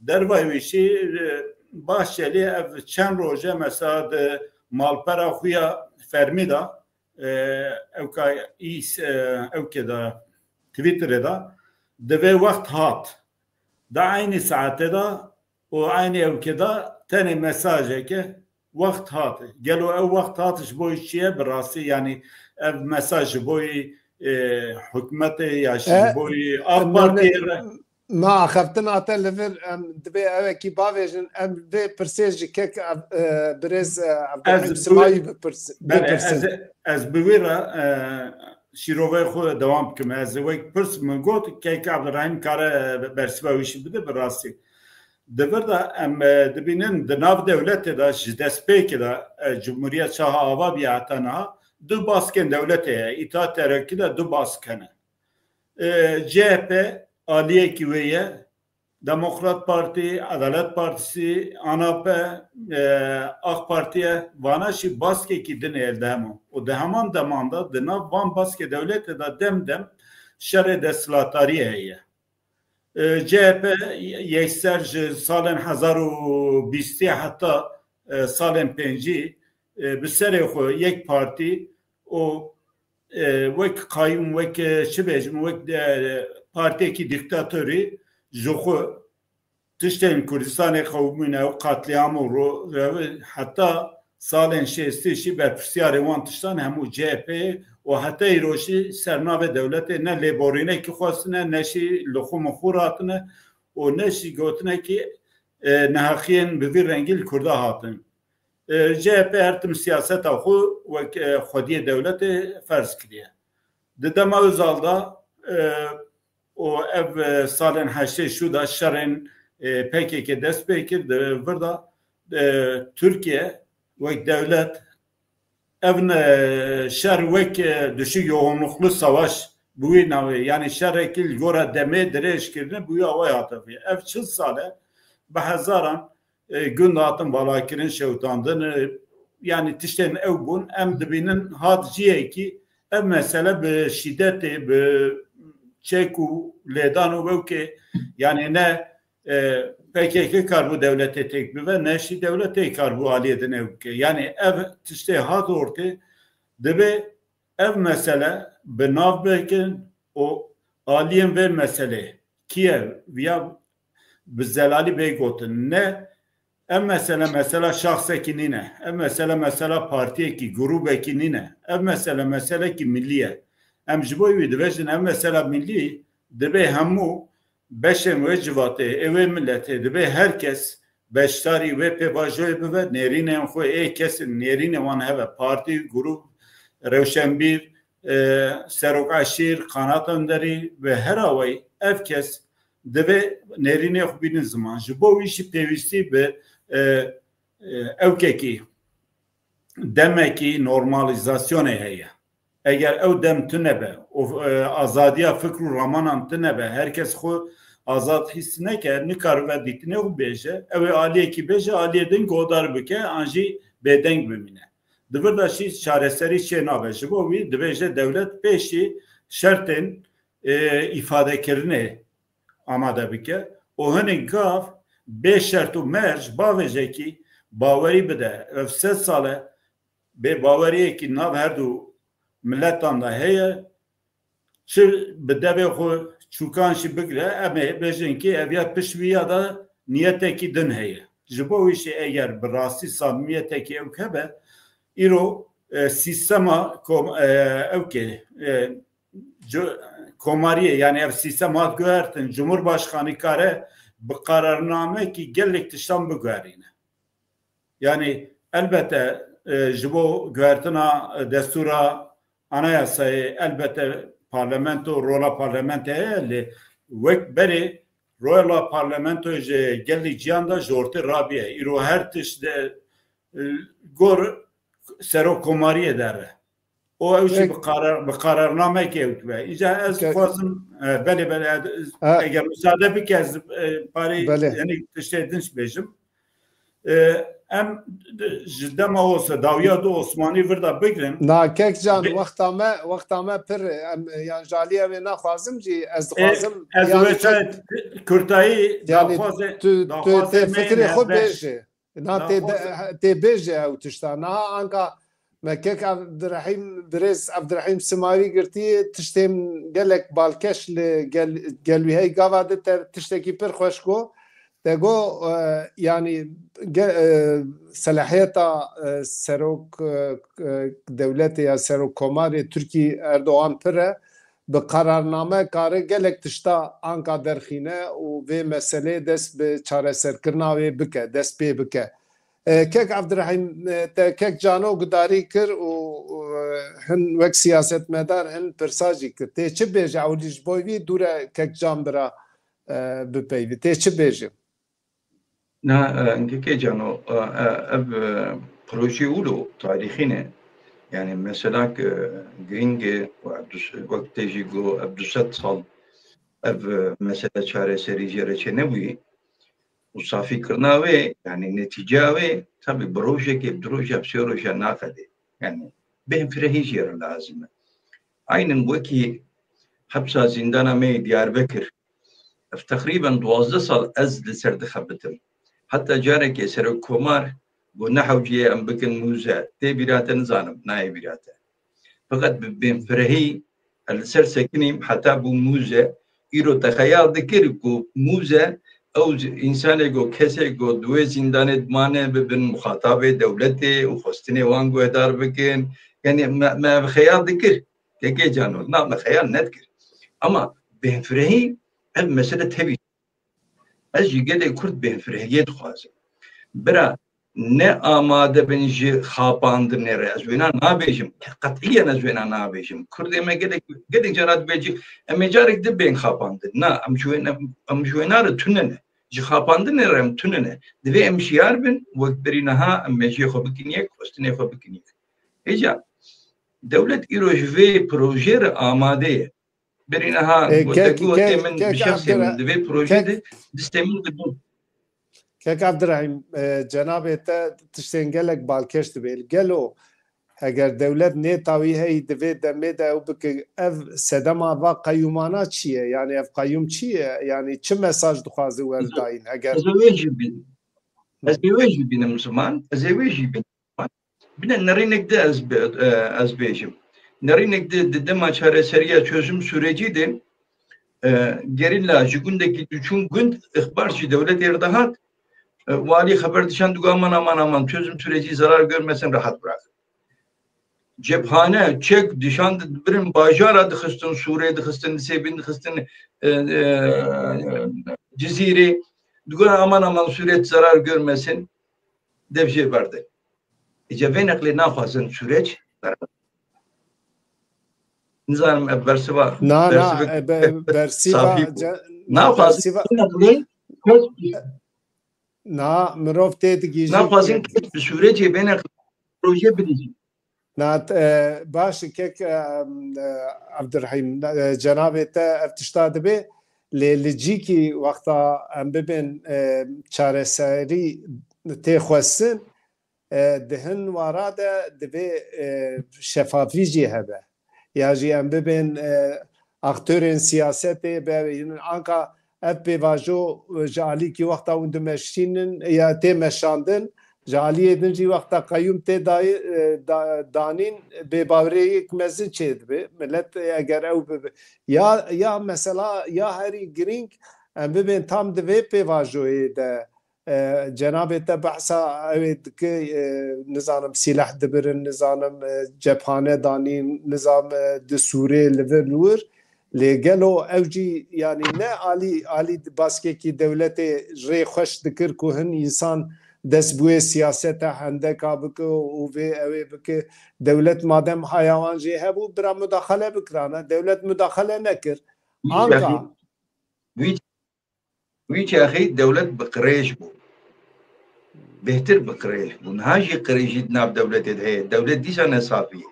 Dervayê wî jî, e, Bahçelî ev çend roje mesela di malpera xwe ya fermî de, e, ewka îs-, e, ewkê de, Twitterê de, divê wext hat. Di eynî saetê de û eynî ewkê de tenê mesajeke wext hat. Gelo ew wext hat ji bo çi ye bi rastî? Yani ev mesaj ji bo, e, hikûmetê ya ji E, bo AK me, Partiyê re? Me axaftin hate li vir, em dibê ewekî bavêjin, em vê pirsê ji kek, e, birêz, e, Abdurrahîm Ez bi-, Simayî bipirs-, belê, bipirsin. ez, ez bi wî re, e, şîroveyê xwe dewam bikim. Ez wek pirs min got, kek Abdurrahîm kare bersiva wî jî bide bi rastî. Di vir de em, e, dibînin di nav dewletê de ji destpêkê de, e, Cumhuriyet çaxa ava bûye heta niha du baskên dewletê heye. Îttihat Terakî de du bask hene. E, C H P aliyekî wê ye, Demokrat Partî, Edalet Partisi, ANAP, e, AK Partiye, vana jî baskekî din ê li heman. Û di heman deman de di nav van baskê dewletê de dem dem şerê desthilatdariyê heye. E, C H P yekser ji salên hezar û bîstî heta, e, salên pêncî, e, bi serê xwe yek partî û, e, wek qayûm, wek, e, çi bêjim, wek, e, partiyekî dîktatorî ji xwe tiştên Kurdistanê qewimîne û qetlîam û ro-, rew-, heta salên şêstî jî berpirsiyarê wan tiştan hemû C H P û heta îro jî ser navê dewletê ne lêborînekî xwestine, ne jî li xwe min xwe ratine û ne jî gotinekî, e, neheqiyên bi vî rengî li Kurda hatin. E, C H P her tim siyaseta xwe wek, e, xwediyê dewletê ferz kiriye. Di dema Özal de, e, û ev, e, salên heştê şû de şerên, e, P K K dest pê kir, di vir de, e, Tirkiye wek dewlet ev ne, şer wek, e, düşük yoğunluklu savaş bi wî navê, yanî şerekî li gora demê dirêj kirine bi wî awayê hate vê. Ev çil sal e, bi hezaran, e, gund hatin valakirin, şewitandin, e, yanî tiştên ew bûn. Em dibînin hat cihekî ev mesele bi şîdetê, bi çek û lêdan û wewkê, yanî ne, e, P K K karbû dewletê têk bive, ne jî dewletê karbû aliyê din ew bike. Yanî ev tiştê hat ortê, dibe ev mesele bi nav bikin û aliyên vê meselê, Kiev, viya bi zelalî bê gotin. Ne, ev mesele, mesela şaxsekî nîne. Ev mesele, mesela partiyekî, grûbekî nîne. Ev mesele, meselekî millî ye. Em ji bo wî dibêjin, ev mesela millî dibe hemû beşên wê civatê, ê wê miletê, dibe her kes beşdarî wê pêvajoyê bibe, nêrînên xwe ê kesên nêrînê wan hebe, partî, grûp, rewşenbîr, e, serok eşîr, qanat önderî ve her awayî ev kes divê nêrînê xwe bînin ziman. Ji bo wî jî pêwîstî bi, e, e, ewkekî, demekî normalîzasyonê heye. Eger ew dem tune be û, e, azadiya fikr û ramanan tune be, her kes xwe azad hîs neke, nikaribe dîtinê xwe bêje, ew ê aliyekî bêje, aliyê din godar bike, an jî bêdeng bimîne. Di vir de jî çareserî çê nabe. Ji bo wî dibêje dewlet pêşî şertên, e, îfadekirinê amade bike û hinek gav bê şert û merc bavêjekî bawerî bide. Ev sed sal e bêbaweriyekî nav her du miletan de heye. Çi bi devê xwe çûkan jî bigire, em ê bêjin kî ev ya pişt vî ya de niyetekî din heye. Ji bo wî jî eger bi rastî samimiyetekî ewk hebe, îro, e, sîstema kom-, e, ewkê, e, cu-, komariyê, yanî ev sîstem hat guhertin, Cumhurbaşkanî kare bi qararnamekî gelek tiştan biguherîne. Yanî elbette, e, ji bo guhertina destûra anayasayê, elbette parlamento, rola parlamento heye, lê wek berê rola parlamento ji gelî ciyan de ji ortê rabiye. Îro her tişt de, e, gor serokkomariyê dere. O ew jî Peki. bi karar, bi kararnamekê ew dibe. Îca ez Ke- dixwazim, e, belê, belê, ez, Ha. eger müsaade bike, ez, e, parê Belê. Yanî tiştê din jî bêjim. E, em ji dema Os-, dawiya du Osmanî vir de bigrin. Na, Kek Can, Be- wexta me, wexta me pir, em, yan ji aliyê wê naxwazim jî, ez E, dixwazim, ez yanî wê çay kek-, kurtayî yanî daxwazê, tu, tu daxwazê tê me fikrê yine xwe beş. bêje. Na tê, Daxwazê. Tê bêje ew tişta. Niha anka me kek Evdirehîm, birêz Evdirehîm Simavî girtî, tiştên gelek balkêş li gel-, gel wî hey gava di te tiştekî pir xweş got. Te got, e, yanî ge-, e, selahiyeta, e, serok, e, e, dewletê ya serok komarê Tirkî Erdogan pir e. Bi qararname kare gelek tişta anka derxîne û vê meseleyê dest bi çareserkirina wê bike, dest pê bike. E, Kek Evdirehîm, e, te Kek Cano gudarî kir û, û, e, hin wek siyasetmedar hin pirsa jî kir. Tê çi bêje? Ewilî ji bo vî dûre Kek Can bira, e, bipeyvî. Tê çi bêje? Na, e, Kek Cano, e, e, ev, e, proje wilo tarîxî ne. Yani mesela ki girîng e, wek tê jî got, ev du sed sal ev, e, mesele çareserî jê re çênebûyî. Û safîkirina wê, yanî netîceya wê, tabî bi rojekê, bi du roja, bi sê roja naqedê. Yanî bêhnfirehî jê re lazim e. Aynen wekî hepsa zîndana me yê Diyarbekir. Ev teqrîben duwazdeh sal ez li ser dixebitim. Heta carekê serokkomar got, "Ne hewcî ye em bikin mûze." Tê bîra te nizanim, nayê bîra te. Feqet bi bêhnfirehî ez li ser sekinîm heta bû mûze. Îro te xeyal dikir ku mûze ew z-, însanê ku, kesê ku di wê zîndanê dimane bibin muxatabê dewletê û xwestinê wan guhdar bikin. Yanî me, me ev xeyal dikir. Kekê Cano, na me xeyal nedikir. Ama bêhnfirehî ev mesele tevî. Ez ji gelê Kurd bêhnfirehiyê dixwazim. Bira, ne amade bin ji xapandinê re. Ez wêna nabêjim. Qet'iyen ez wêna nabêjim. Kurdê me gelek, gelek cara dibêjî, em ê carek di bên xapandin. Na, em ji wêna, em ji wêna re tune ne. Ji xapandinê re em tune ne. Divê em şiyar bin, wek berî niha em mejiyê xwe bikin yek, xwestinê xwe bikin yek. Hêja, dewlet îro ji vê projê re amade ye. Berî niha Ê, gote kek, ku kek, tê min kek bi şexsê min Abdurrah-, di vê projê kek, de distê min dibû. Kek Abdurrahîm, e, cenabê te tiştên gelek balkêş dibê. Gelo eger dewlet nêtawî heyî di vê demê de ew bike, ev sedema va qeyûmana çi ye? Yanî ev qeyûm çi ye? Yanî çi mesaj dixwaze werdayîn? Eger Ez ê wê jî bînim. Ez ê wê jî bînim ziman. Ez ê wê jî bînim. Bine nerînek de ez bi-, e, ez bêjim. Nerînek de di dema çareseriya çözüm süreci de, e, gerîla ji gundekî diçûn gund, îxbar ji dewletê re dihat. E, walî xeber dişan digo aman, aman, aman, çözüm süreci zarar görmesin, rahat bırakın. Cephane, çek dişan dibirin bajara dixistin, Sûrê dixistin, Nisêbîn dixistin, e, e, Cizîrê. Digo aman, aman, Sûrê zarar görmesin. Dev jê berdin. Îca vê neqlê naxwazin süreç beraber. Nizanim ev bersiva, Na, na, bersivek e, be-, bersiva, safî bû. Ce-, na, Naxwazin bersiva, vê neqlê kes Na, mirov tê digihîjî naxwazin ku kes bi sürecê vê neqlê proje bidîjî. Na, e, baş e, kek, e, e, Abdurrahîm, e, cenabê te ev tişta dibê, lê li cîkî wexta em bibên, e, çareserî tê xwestin, e, di hin wara de divê, e, şefafî jî hebe. Ya jî em bibên, e, aktorên siyasetê be, anka ev pêvajo, e, ji alîkî wexta hûn dimeşînin ya tê meşandin, ji aliyê din jî wexta qeyûm tê dayî, e, da-, danîn, bêbaweriyek mezin çêdibe. Milet, e, eger ew bibe, ya, ya mesela ya herî girîng, em bibên tam di vê pêvajoyê de, e, cenabê te behsa ew ê dike, e, nizanim sîleh dibirin, nizanim, e, cephane danîn, nizam, e, di Sûrê li vir li wir. Lê gelo ew jî, yanî ne alî, alî baskekî dewletê rê xweş dikir ku hin însan dest bi wê siyaseta hendeka bike û vê ew ê bike. Dewlet madem haya wan jê hebû, bira mudaxele bikirane. Dewlet mudaxele nekir. Anka Wî Wî çaxî dewlet bi qirêj bû. Bêhtir bi qirêj bû. Niha jî qirêjî di nav dewletê de heye. Dewlet dîsa ne safî ye.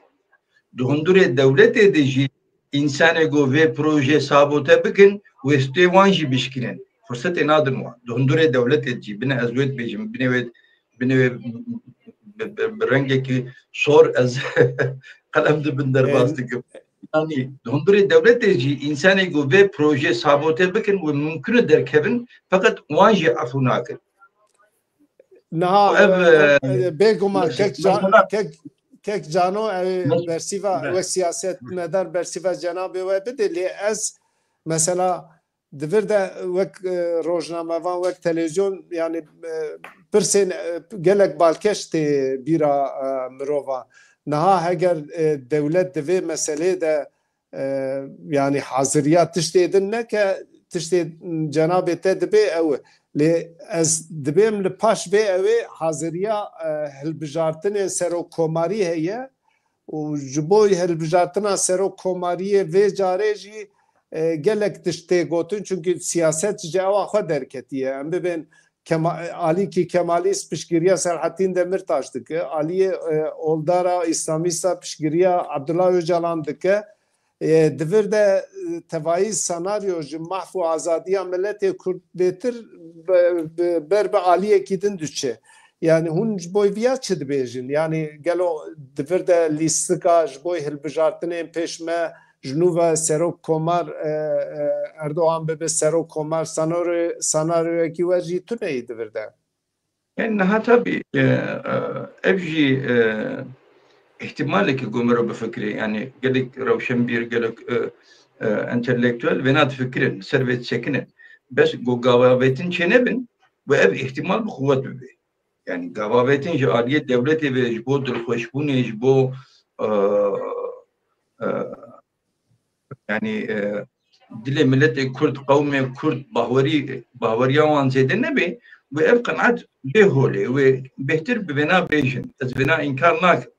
Di hundurê dewletê de jî însanê ku vê proje sabote bikin, wê stê wan jî bişkînin. Fursetê nadin wan. Di hundurê dewletê de jî, bine ez wê dibêjim, bine wê, bine wê bi, bi, bi rengekî sor ez qelem di bin derbas Em, dikim. Yanî, di hundirê dewletê jî însanê ku vê proje sabote bikin û mumkin e derkevin, feqet wan jî efû nakin. Niha, Û ev, e, e, e, bêguman mes-, kek Ca-, mesela kek, kek Cano, e, mes-, bersiva, be- wek siyasetmedar bersiva cenabê we bide, lê ez mesela di vir de wek, e, rojnamevan, wek televîzyon, yanî, e, pirsên, e, gelek balkêş tê bîra, e, mirova. Niha heger, e, dewlet di vê meselê de, e, yanî haziriya tiştê din neke, tiştê cenabê te dibê ew e. Lê ez dibêm li paş vê ew ê haziriya, e, hilbijartinên serokkomarî heye. Û ji bo hilbijartina serokkomariyê vê carê jî, e, gelek tişt tê gotin, çunkî siyaset ji ewa xwe derketiye. Em bibên Kema-, alîkî Kemalîst piştgiriya Selahattîn Demirtaş dike, aliyê, e, oldara Îslamîsta piştgiriya Abdullah Ocalan dike. E, di vir de, e, tevayî senaryo ji mahf û azadiya miletê Kurd bêtir be, be, ber bi aliyekî din diçe. Yani hûn ji bo viya çi dibêjin? Yani gelo di vir de lîstika ji bo hilbijartinên pêş me ji nû ve serok komar, e, e, Erdogan bibe serok komar, senaryo-, senaryoyekî we jî tune yî di vir de? Yani niha tabî, e, e, ev jî, e, îhtimalekî ku mirov bifikire. Yani gelek rewşenbîr, gelek, e, e, entelektuel vêna difikirin, ser vê disekinin. Bes ku gavavêtin çênebin, ve ev îhtimal bi quwet bibe. Yani gavavêtin ji aliyê dewletê ve ji bo dilxweşbûnê, ji bo, e, e, yani, e, dilê miletê Kurd, qewmê Kurd, bahwerî, bahweriya wan zêde nebe, wê ev qenaet bê holê, wê bêhtir bi vêna bêjin. Ez vêna înkar nakim.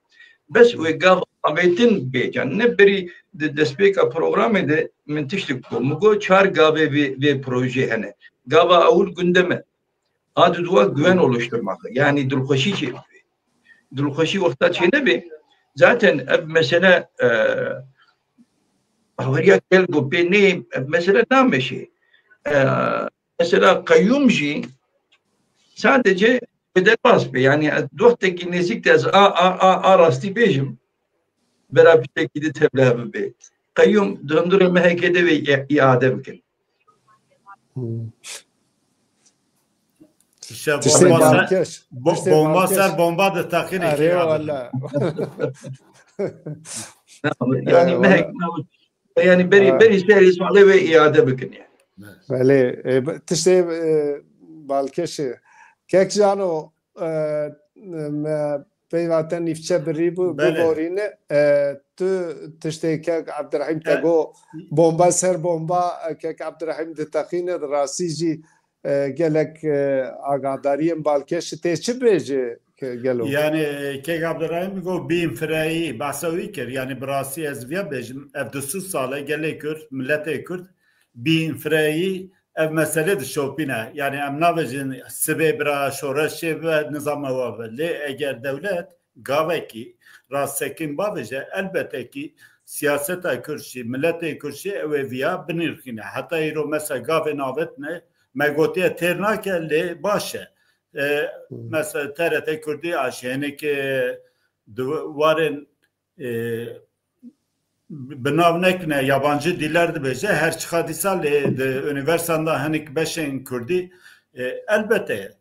Bes wê gava avêtin bêcan. Ne berî di destpêka programê de min tiştik got. Min got çar gavê vê, vê projê hene. Gava ewil gundem e. A di dua güven oluşturmak. Yani dilxweşî çê bibe. Dilxweşî wexta çê nebe, zaten ev mesele, e, haweriya gel ku pê nê, ev mesele nameşe. E, mesela qeyûm jî sadece bi derbas be. Yani ez wextekî nêzîk de ez a, a, a, a rastî bêjim. Bera pitekî di tevlihe bibe. Qeyûm di hundirê M H K de vê î-, îade bikin. Hmm. Tiştê bomba ser, balkêş. Bo-, tiştê bomba balkêş. Ser bomba de takine. Erê wala. Yani, yani berî, berî serê salê ve îade bikin yani. Belê, e, tiştê, e, balkêşê. Kek Jano, e, me peyva te nîvçe birî bû, belê. Biborîne, e, tu tiştê kek Abdurrahîm te got, bomba ser bomba, e, kek Abdurrahîm diteqîne, di rastî jî, e, gelek, e, agahdariyên balkêş tê çi bêje ke gelo? Yani, e, kek Abdurrahîm got bîn fireyî, behsa wî kir. Yani, bi rastî ez viya bêjim, ev du sed sal e gelê Kurd, miletê Kurd, bîn fireyî, ev mesele dişopîne. Yani em nabêjin sibê bira şoreşê ve nizam ewa ve. Lê eger dewlet gavekî rastsekin bavêje, elbete kî siyaseta Kurd jî, miletê Kurd jî ew ê viya binirxîne. Heta îro mesela gavê navetine me gotiye têr nake lê baş e. E, hmm. Mesela T R T Kurdî a jî hinek, e, di warên e, bi nav nekine, yabancı diller dibêje, her çiqa dîsa lê di unîversîteyan de hinek beşên Kurdî, e, elbette.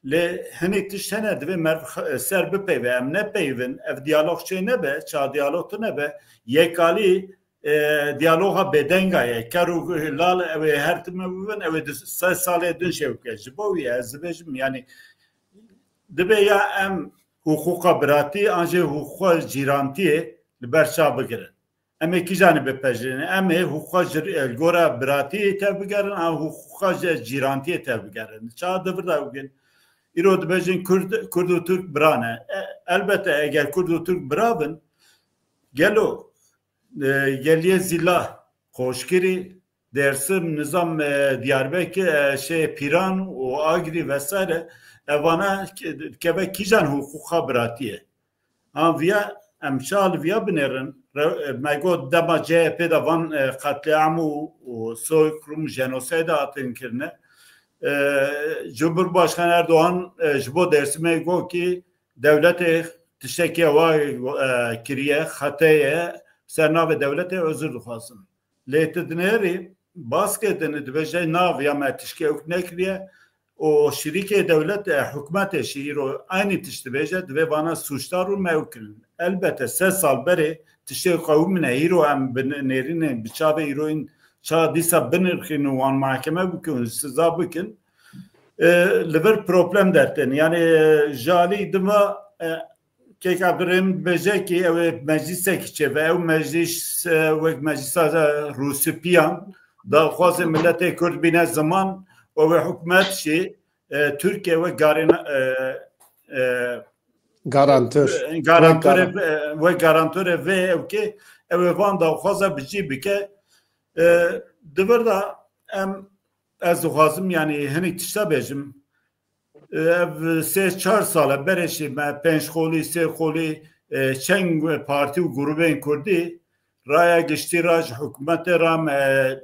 Lê hinek tişt hene divê merv x-, ser bipeyve, em nepeyvin, ev diyalog çê nebe, ça diyalog tu nebe, yekalî, e, diyaloga bêdenga ye, ker û lal ew ê her time bibin, ew ê di sed salê din jê bike. Ji bo wî ez dibêjim, yani, dibe ya em hiqûqa biratî an jî hiqûqa cîrantiyê li ber çav bigirin. Em ê kîjanê bipejirînin? Em ê hiqûqa jir-, li gora biratiyê tevbigerin an hiqûqa jî cîrantiyê tevbigerin? Çawa di vir de bikin? Îro dibêjin Kurd, Kurd û Tirk bira ne. E, elbette eger Kurd û Tirk bira bin, gelo, e, geliyê Zîla, Qoşkirî, Dêrsim, nizam, e, Diyarbekir, e, şey, Pîran û Agirî vesaire, evana ke-, keve kîjan hiqûqa biratiyê? An viya, em çawa li viya binêrin? Re-, e, me got dema C H P de van, e, qetlîam û, û soykırım, jenosîde hatin kirine. E, Cumhurbaşkanı Erdoğan, e, ji bo Dêrsimê got ki dewletê tiştekî wa, e, kiriye, xete ye, ser navê dewletê özür dixwazim. Lê tu dinêrî, baskê din dibêje, nav ya me tişkê ewk nekiriye û şirîkê dewlet, e, hikûmetê jî îro eynî tişt dibêje, divê vana sûcdar û mewkirin. Elbette sed sal berê tiştê qewimine, îro em bi nêrînê, bi çavê îroyîn ça dîsa binirxîn û wan mahkeme bikin û siza bikin, e, li vir problem dertên. Yani, e, ji alî din ve, e, Kek Abdurrahîm dibêje ki ew ê meclîsekî çêbe. Ew meclîs, e, wek meclîsa, e, Rûsipiyan, daxwazê miletê Kurd bîne ziman û wê hikûmet jî, e, Tirkiye wek garên-, e, e, garantor, garantorê, wek garan-, e, wek garantorê vê ew ki ew ê van daxwaza bi cî bike. E, di vir de em, ez dixwazim, yani, hinek tişta bêjim. Ev sê çar sal e, berê jî me pênc xolî, sê xolî, e, çend partî û grûbên kurdî raya giştî ra ji hikûmetê ra me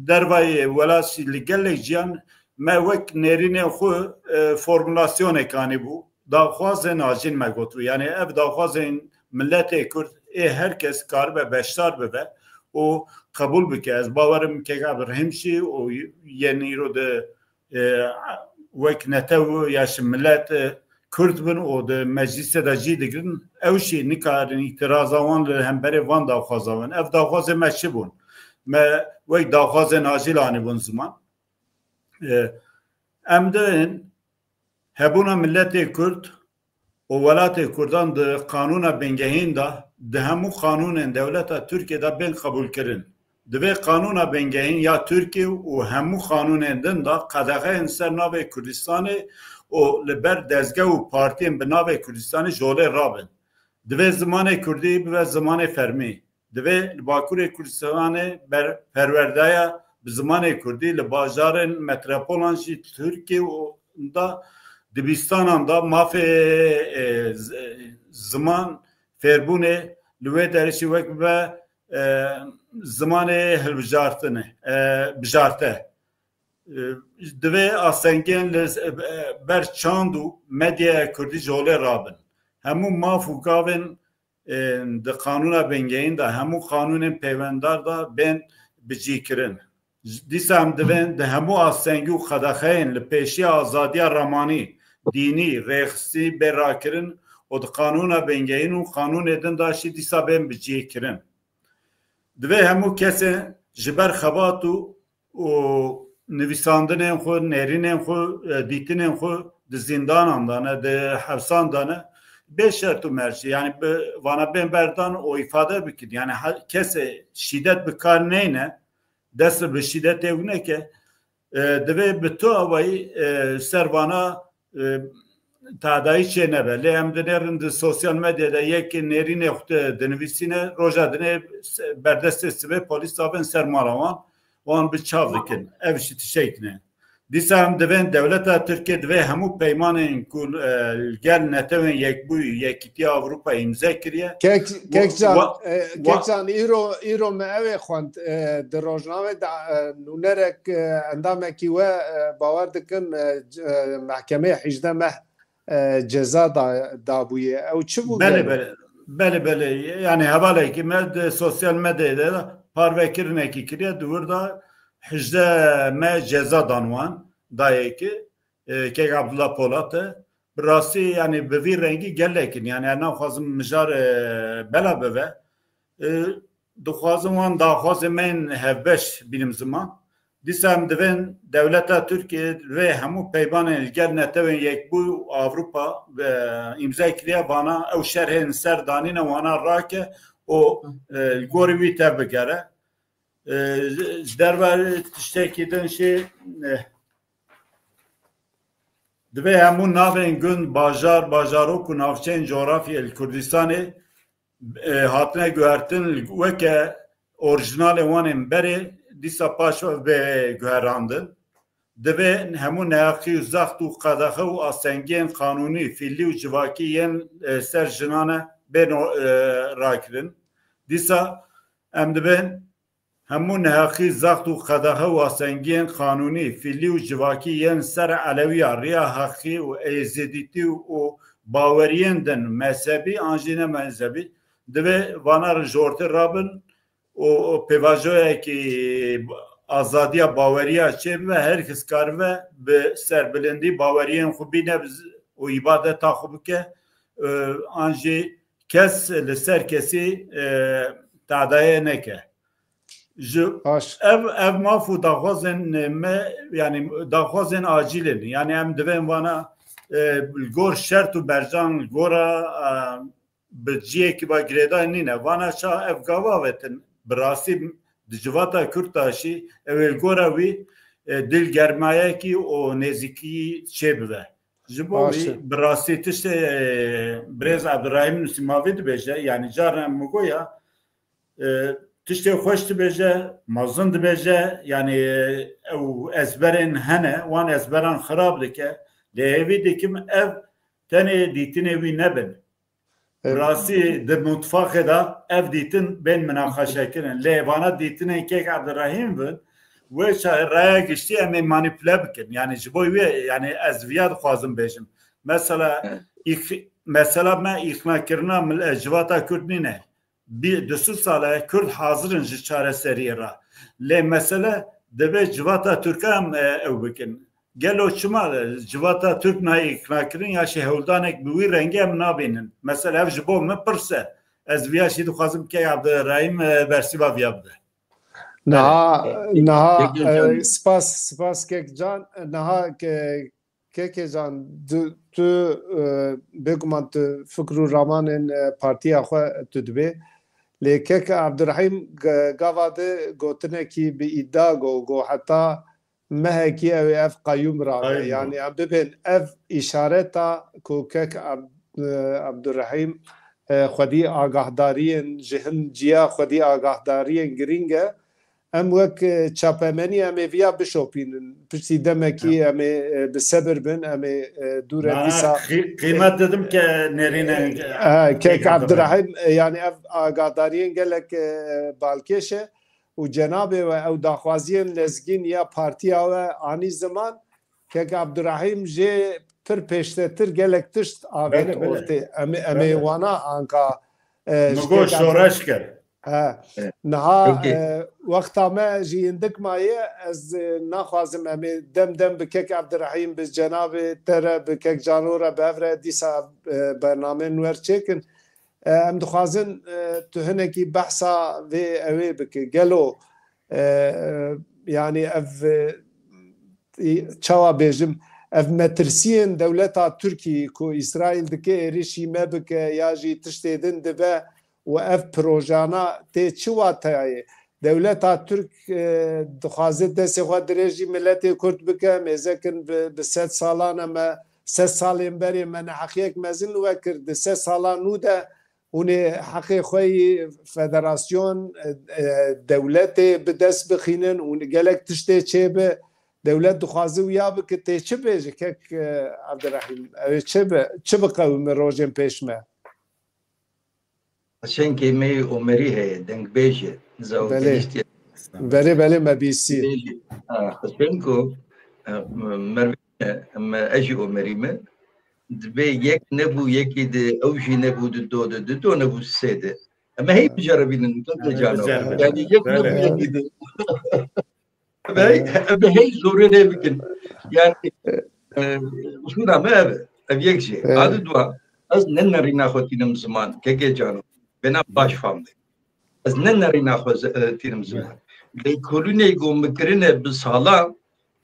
dervayê welat jî li gelek ciyan me wek nêrînên xwe, e, formulasyonek anîbû. Daxwazên acîl me gotibû. Yanî ev daxwazên miletê Kurd ê her kes karibe beşdar bibe û qebûl bike. Ez bawerim kek Ebrahîm jî û yên îro di, e, wek netew ya ji milet, e, Kurd bin û di meclîsê de cî digirin, ew jî nikarin îtiraza wan li hemberê van daxwaza bin. Ev daxwazê me çi bûn? Me wek daxwazên acîl anîbûn ziman. E, em dibên hebûna miletê Kurd û welatê Kurdan di qanûna bingehîn de, di hemû qanûnên dewleta Tirkiyê de bên qebûlkirin. Divê qanûna bingehîn ya Tirkiyê û hemû qanûnên din de qedexeyên ser navê Kurdistanê û li ber dezgeh û partiyên bi navê Kurdistanê ji holê rabin. Divê zimanê Kurdî bibe zimanê fermî. Divê li Bakurê Kurdistanê ber-, perwerdeya bi zimanê Kurdî, li bajarên metropolan jî Tirkî û da dibistanan da mafê, e, z-, ziman fêrbûnê li wê derê jî wek bibe, e, zimanê hilbijartinê, e, bijarte. E, divê astengên li, e, ber çand û medyaya Kurdî ji holê rabin. Hemû maf û gavên, e, di qanûna bingehîn de, hemû qanûnên peywendar de bên bicîkirin. Dîsa em divên di hemû astengî û qedexeyên li pêşiya azadiya ramanî, dînî, rêxistî bê rakirin û di qanûna bingehîn û qanûnê din de jî dîsa bên bicîkirin. Divê hemû kesên ji ber xebat û û nivîsandinên xwe, nêrînên xwe, e, dîtinên xwe di zîndanan de ne, di hevsan de ne, bê şert û mercî, yanî bi vana bên berdan û îfade bikin. Yanî he-, kesê şîdet bi kar neyne, dest bi şîdetê ew neke, e, divê bi tu awayî, e, ser vana, e, tadayî çê nebe. Lê em dinêrin di sosyal medyada yekê nêrînê xwe dinivîsîne, roja dinê se-, berdestê sibê polîs davên ser mala wan, wan bi çav dikin. Ev jî tiştek ne. Dîsa em divên dewleta Tirkiye divê hemû peymanên ku, e, li gel Netewên Yekbûyî, Yekîtiya Ewropa îmze kiriye. Kek, Wa-, Kekcan, wa-, e, wa- Kekcan, îro, îro me ew ê xwend, e, di rojnamê de, e, nûnerek, e, endamekî we, e, bawer dikim, e, c-, e, mehkemeyê hejdeh meh, e, ceza da, dabûye. Ew çi bû Belê, gelo? belê. Belê, belê. Yani hevalekî me di sosyal medyayê de parvekirinekî kiriye. Di wir de hejdeh me ceza dan wan dayekî, e, kek Abdullah Polat e. Bi rastî, yani bi vî rengî gelek in. Yani ez naxwazim mijar, e, bela bibe. E, dixwazim wan daxwazê me yên hevbeş bînim ziman. Dîsa em divên dewleta Tirkiye vê hemû peymanên li gel Netewên Yekbûyî û Ewropa, e, îmze kiriye, vana ew şerhên ser danîne wana rake û, e, li gorî wî tev bigere. E, ji, ji derve tiştekî din jî, e, divê hemû navên gund, bajar, bajarok û navçeyên coğrafyê li Kurdistanê, e, hatine guhertin weke orîjinalê wan ên berê dîsa paş ve bê guherandin. Divê hemû neheqî û zext û qedexe û astengiyên qanûnî, fîlî û civakî yên, e, ser jinane bên, e, rakirin. Dîsa em dibên hemû neheqî, zext û qedexe û astengiyên qanûnî, fîlî û civakî yên ser elewiya, riya heqî û êzidîtî û baweriyên din, mezhebî an jî ne mezhebî, divê vana re ji ortê rabin û, û pêvajoyekî azadiya baweriya çêbibe, her kes karibe bi serbilindî baweriyên xwe bîne bi z-, û îbadeta xwe bike, e, an jî kes li ser kesî, e, tadayê neke. Ji Baş. ev, ev maf û daxwazên me, yani daxwazên acîl in. Yani em divên vana, e, li gor şert û bercan, li gora, e, bi cihekî ve girêdayî nîne. Vana ça ev gava vetin. Bi rastî di civata Kurd de jî ew ê li gora wî, e, dilgermayekî û nêzîkî çêbibe. Ji bo Baş wî e. bi rastî tiştê, e, birêz Abdurrahîm Nusîmavî dibêje, yani carna min goya, e, tiştê xweş dibêje, mezin dibêje, yani, e, ew ezberên hene, wan ezberan xirab dike. Lê hêvî dikim ev tenê dîtinê wî nebin. Rastî di mutfaxê de ev dîtin bên minaqeşekirin. Lê vana dîtinên kek Abdurrahîm bin, wê çaxê raya giştî em ê manîpule bikin. Yani ji bo wê, yani ez viya dixwazim bêjim. Mesela, Evet. îk-, mesela me îqnakirina mil-, civata Kurd nîne. Bî-, du sed sal e Kurd hazir in ji çareseriyê re. Lê mesele divê civata Tirk em, e, ew bikin. Gelo çima civata Tirk nayê îqnakirin ya jî hewldanek bi wî rengî em nabînin? Mesela ev ji bo min pirs e. Ez viya jî dixwazim kek Abdurrahîm, e, bersîva viya bide. Niha, Belê. niha, Peki, e, hocam. spas, spas kek Can. Niha ke-, kekê Can, tu, tu, e, bêguman tu fikr û ramanên, e, partiya xwe tu dibê. Lê kek Abdurrahîm ge-, gava di gotinekî bi îdia go, go heta mehekî ew ê ev qeyûm rabe. Qeyûm. Yani em bibên ev îşareta ku kek Ab-, e, Abdurrahîm, e, xwedî agahdariyên ji hin ciya xwedî agahdariyên girîng e. Em wek, e, çapemenî em ê viya bişopînin. Piştî demekî Ya. em ê, e, bi sebir bin, em ê, e, dûre Mana dîsa qî-, qîmet dedim ke nerîne, E, kek kek Abdurrahîm. Abdurrahîm, e, yani ev agahdariyên gelek, e, balkêş e. Û cenabê we ew daxwaziyên lezgîn ya partiya we anî ziman, kek Abdurrahîm jê pir pêştetir gelek tişt avêt Belê, belê. ortê. Em, em ê Belê. wana anka, e, Min ji got kek Abdur-, şoreş kir. He. Evet. Niha, Peki. e, wexta me jî hindik maye, ez, e, naxwazim em ê dem dem bi kek Abdurrahîm, bi cenabê te re, bi kek Cano re bi hev re dîsa, e, bernameyên wer çêkin. E, em dixwazin, e, tu hinekî behsa vê ewê bike. Gelo, e, e, yani ev, e, çawa bêjim, ev metirsiyên dewleta Tirkî ku Îsraîl dike êrişî me bike ya jî tiştê din dibe û ev projana tê çi wateyayê? Dewleta Tirk, e, dixwaze destê xwe dirêjî miletê Kurd bike, mêzekin bi, bi sed salan e me, sed salên berê me neheqiyek mezin li we kir, di sed sala nû de hûn ê heqê xwe yî federasyon, e, e, dewletê bi dest bixînin û gelek tiştê çêbi. Dewlet dixwaze wiya bike, tê çi bêje kek, e, Abdurrahîm? Ew ê çi bi, çi biqewime rojên pêş me? Qeşenkê me yê Omerî heye, dengbêj e, Belê. Belê, belê, me bîstî. Bêjî. Ha, qeşenko, e, mervê me, me, ez jî Omerî me. Dibê yek nebû, yekî di, ew jî nebû, di do de, di do nebû, sê de. Em ê hey biceribînin, Belê, Cano. biceribînin. Yani yek Belê. nebû, yekî di. Em ê hey, em ê hey zorê lê bikin. Yani, e, usûla me ev e. Ev yek jî. Evet. A di dua, ez ne nerîna xwe tînim ziman, kekê Cano. Bêna baş fam be. Ez ne nerîna xwe ze-, e, tînim ziman. Lêkolînê ku min kirine bi sala,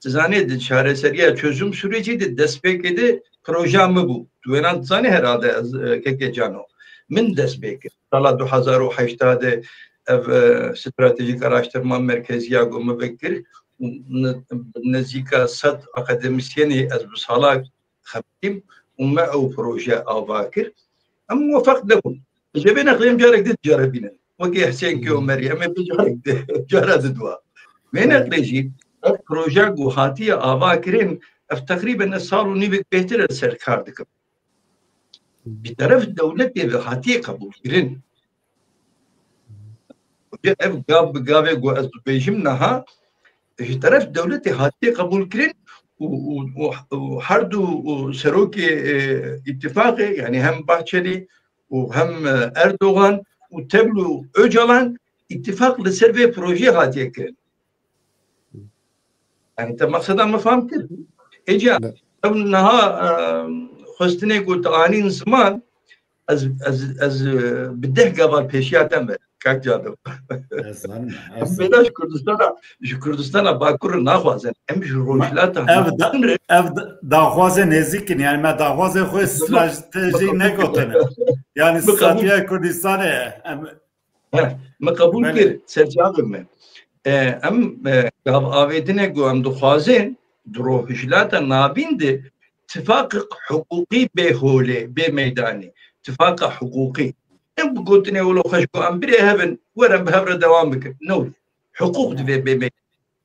tu zanê di çareseriya çözüm sürecî de destpêkê de proja min bû. Tu wêna dizanî herhalde ez, e, kekê Cano. Min dest pê kir. Sala du hezar û heşt de ev, e, stratejîk araştırma merkeziya ku min vekir, û ne-, nêzîka sed akademîsyenê ez bi sala xebitîm û me ew proje ava kir. Em muwefeq nebûn. Ji vê nexlê em carek din diceribînin. Wekî Hesên Kê Omerî, em ê vê carek di, cara di dua. Vê nexlê jî ev proje ku hatiye ava kirin, ev teqrîben ez sal û nîvek bêhtir ez ser kar dikim. Ji teref dewletê ve hatiye qebûlkirin. Ev gav bi gavê ku ez dibêjim niha, ji teref dewletê hatiye qebûlkirin û, û, û, û her du, û serokê, e, îtîfaqê, yani hem Bahçelî û hem, e, Erdogan û tevlû Ocalan îtîfaq li ser vê projeyê hatiye kirin. Yani te mexseda min fam kir. Êca Ne. ev niha, e, xwestinê ku tu anîn ziman, ez, ez, ez, e, bi deh gava pêşiya te me, kak Cano. Ez zanim, Em ez bêda ji Kurdistana, ji Kurdistana Bakur re naxwazin. Em ji Rojhilata ev da, Hindê re ev da, daxwazê nêzîk in. Yani me daxwazê xwe stratejîk negotine. Yani Bi qebûl stratejiya Kurdistanê em He, me qebûl Belê. kir, serçavê me. E, em, e, gav avêtine ku em dixwazin, di Rojhilata Navîn de tifaqek hiqûqî bê holê, bê meydanê. Tifaqa hiqûqî. Ne bi gotinê wilo xweş ku em birê hev in, werin bi hev re dewam bikin. Ne wilo. Hiqûq divê bê meydanê.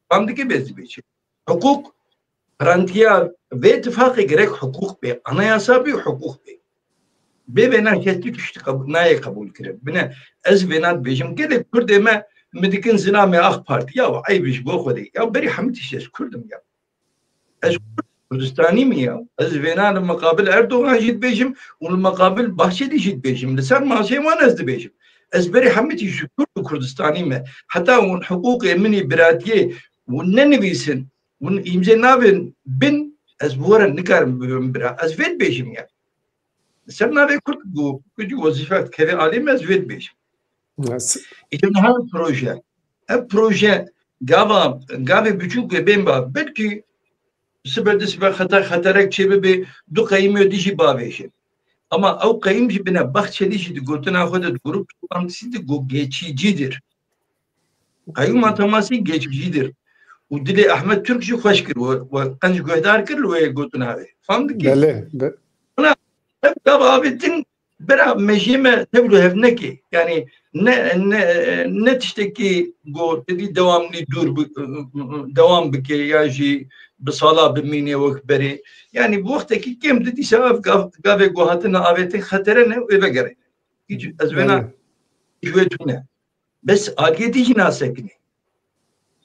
Fam dikî bê zî bê çi? Hiqûq, garantiya vê tifaqê gerek hiqûq bê. Anayasa bê û hiqûq bê. Bê vêna kesî tiştî qebû-, nayê qebûl kirin. Bine, ez vêna dibêjim, gelek Kurdê me min dikin zilamê AK Partî. Ya eyb ji bo Xwedê. Ya berî hemî tişt ez Kurd im ya. Ez Kurd, Kurdistanî me ya. Ez vêna li miqabil Erdogan jî dibêjim û li miqabil Bahçelî jî dibêjim. Li ser masê wan ez dibêjim. Ez berî hemî tişt ji Kurd û Kurdistanî me. Heta hûn hiqûqê min ê biratiyê hûn nenivîsin, hûn îmzê navên bin, ez bi we re nikarim bibim bira. Ez vê dibêjim ya. Li ser navê Kurd bû, Kurd wezîfe dikeve alî me, ez vê dibêjim. Îca niha ev proje, ev proje gava, gavê biçûk ê bên ba, belkî sibe di sibe xeter, xeterek çê bibe, du qeyimê dî jî bavêje. Ama ew qeyim jî bine Bahçelî jî di gotina xwe de di grup toplantısî de got geçicidir. Qeyûma Temasî geçicidir. Û dilê Ahmet Türk jî xweş kir. We, we qenc guhdar kir li wê gotina wê. Fam dikî? Belê. Be- Ona ev gav avêtin bera mejiyê me tevlû hev neke. Yani ne, ne, ne tiştekî got dî dewamlî dûr bi, dewam bike ya jî bi sala bimîne wek berê. Yani bi wextekî kêm di dîsa ev gav, gavê ku hatine avêtin xetere ne wê vegerê. Hiç ez wêna Belê. Ji wê tune. Bes aliyê dî jî nasekinê.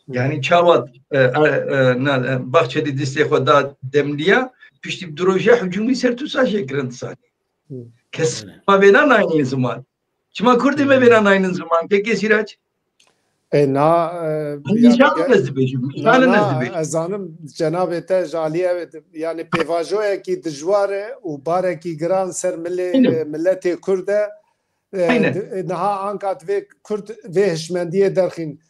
Yani çawa, e, e, e, na, e, Bahçelî distê xwe da demliya, piştî bi du roja hicûmî ser tu saşê kirin disanî. Kes Evet. ma vêna naynin ziman. Çima Kurdê me vêna naynin ziman? Kekê Sîrac? E, na, e, Hûn yani nîşanin ge- ez dibêjim. Na, Nîşanin ez na, dibêjim. Ez zanim cenabê te ji aliyê, yani pêvajoyekî dijwar e û barekî giran ser milê, Aynen. Milletê Kurd e. E, Aynen. Di-, niha anka divê Kurd vê hişmendiyê derxîn.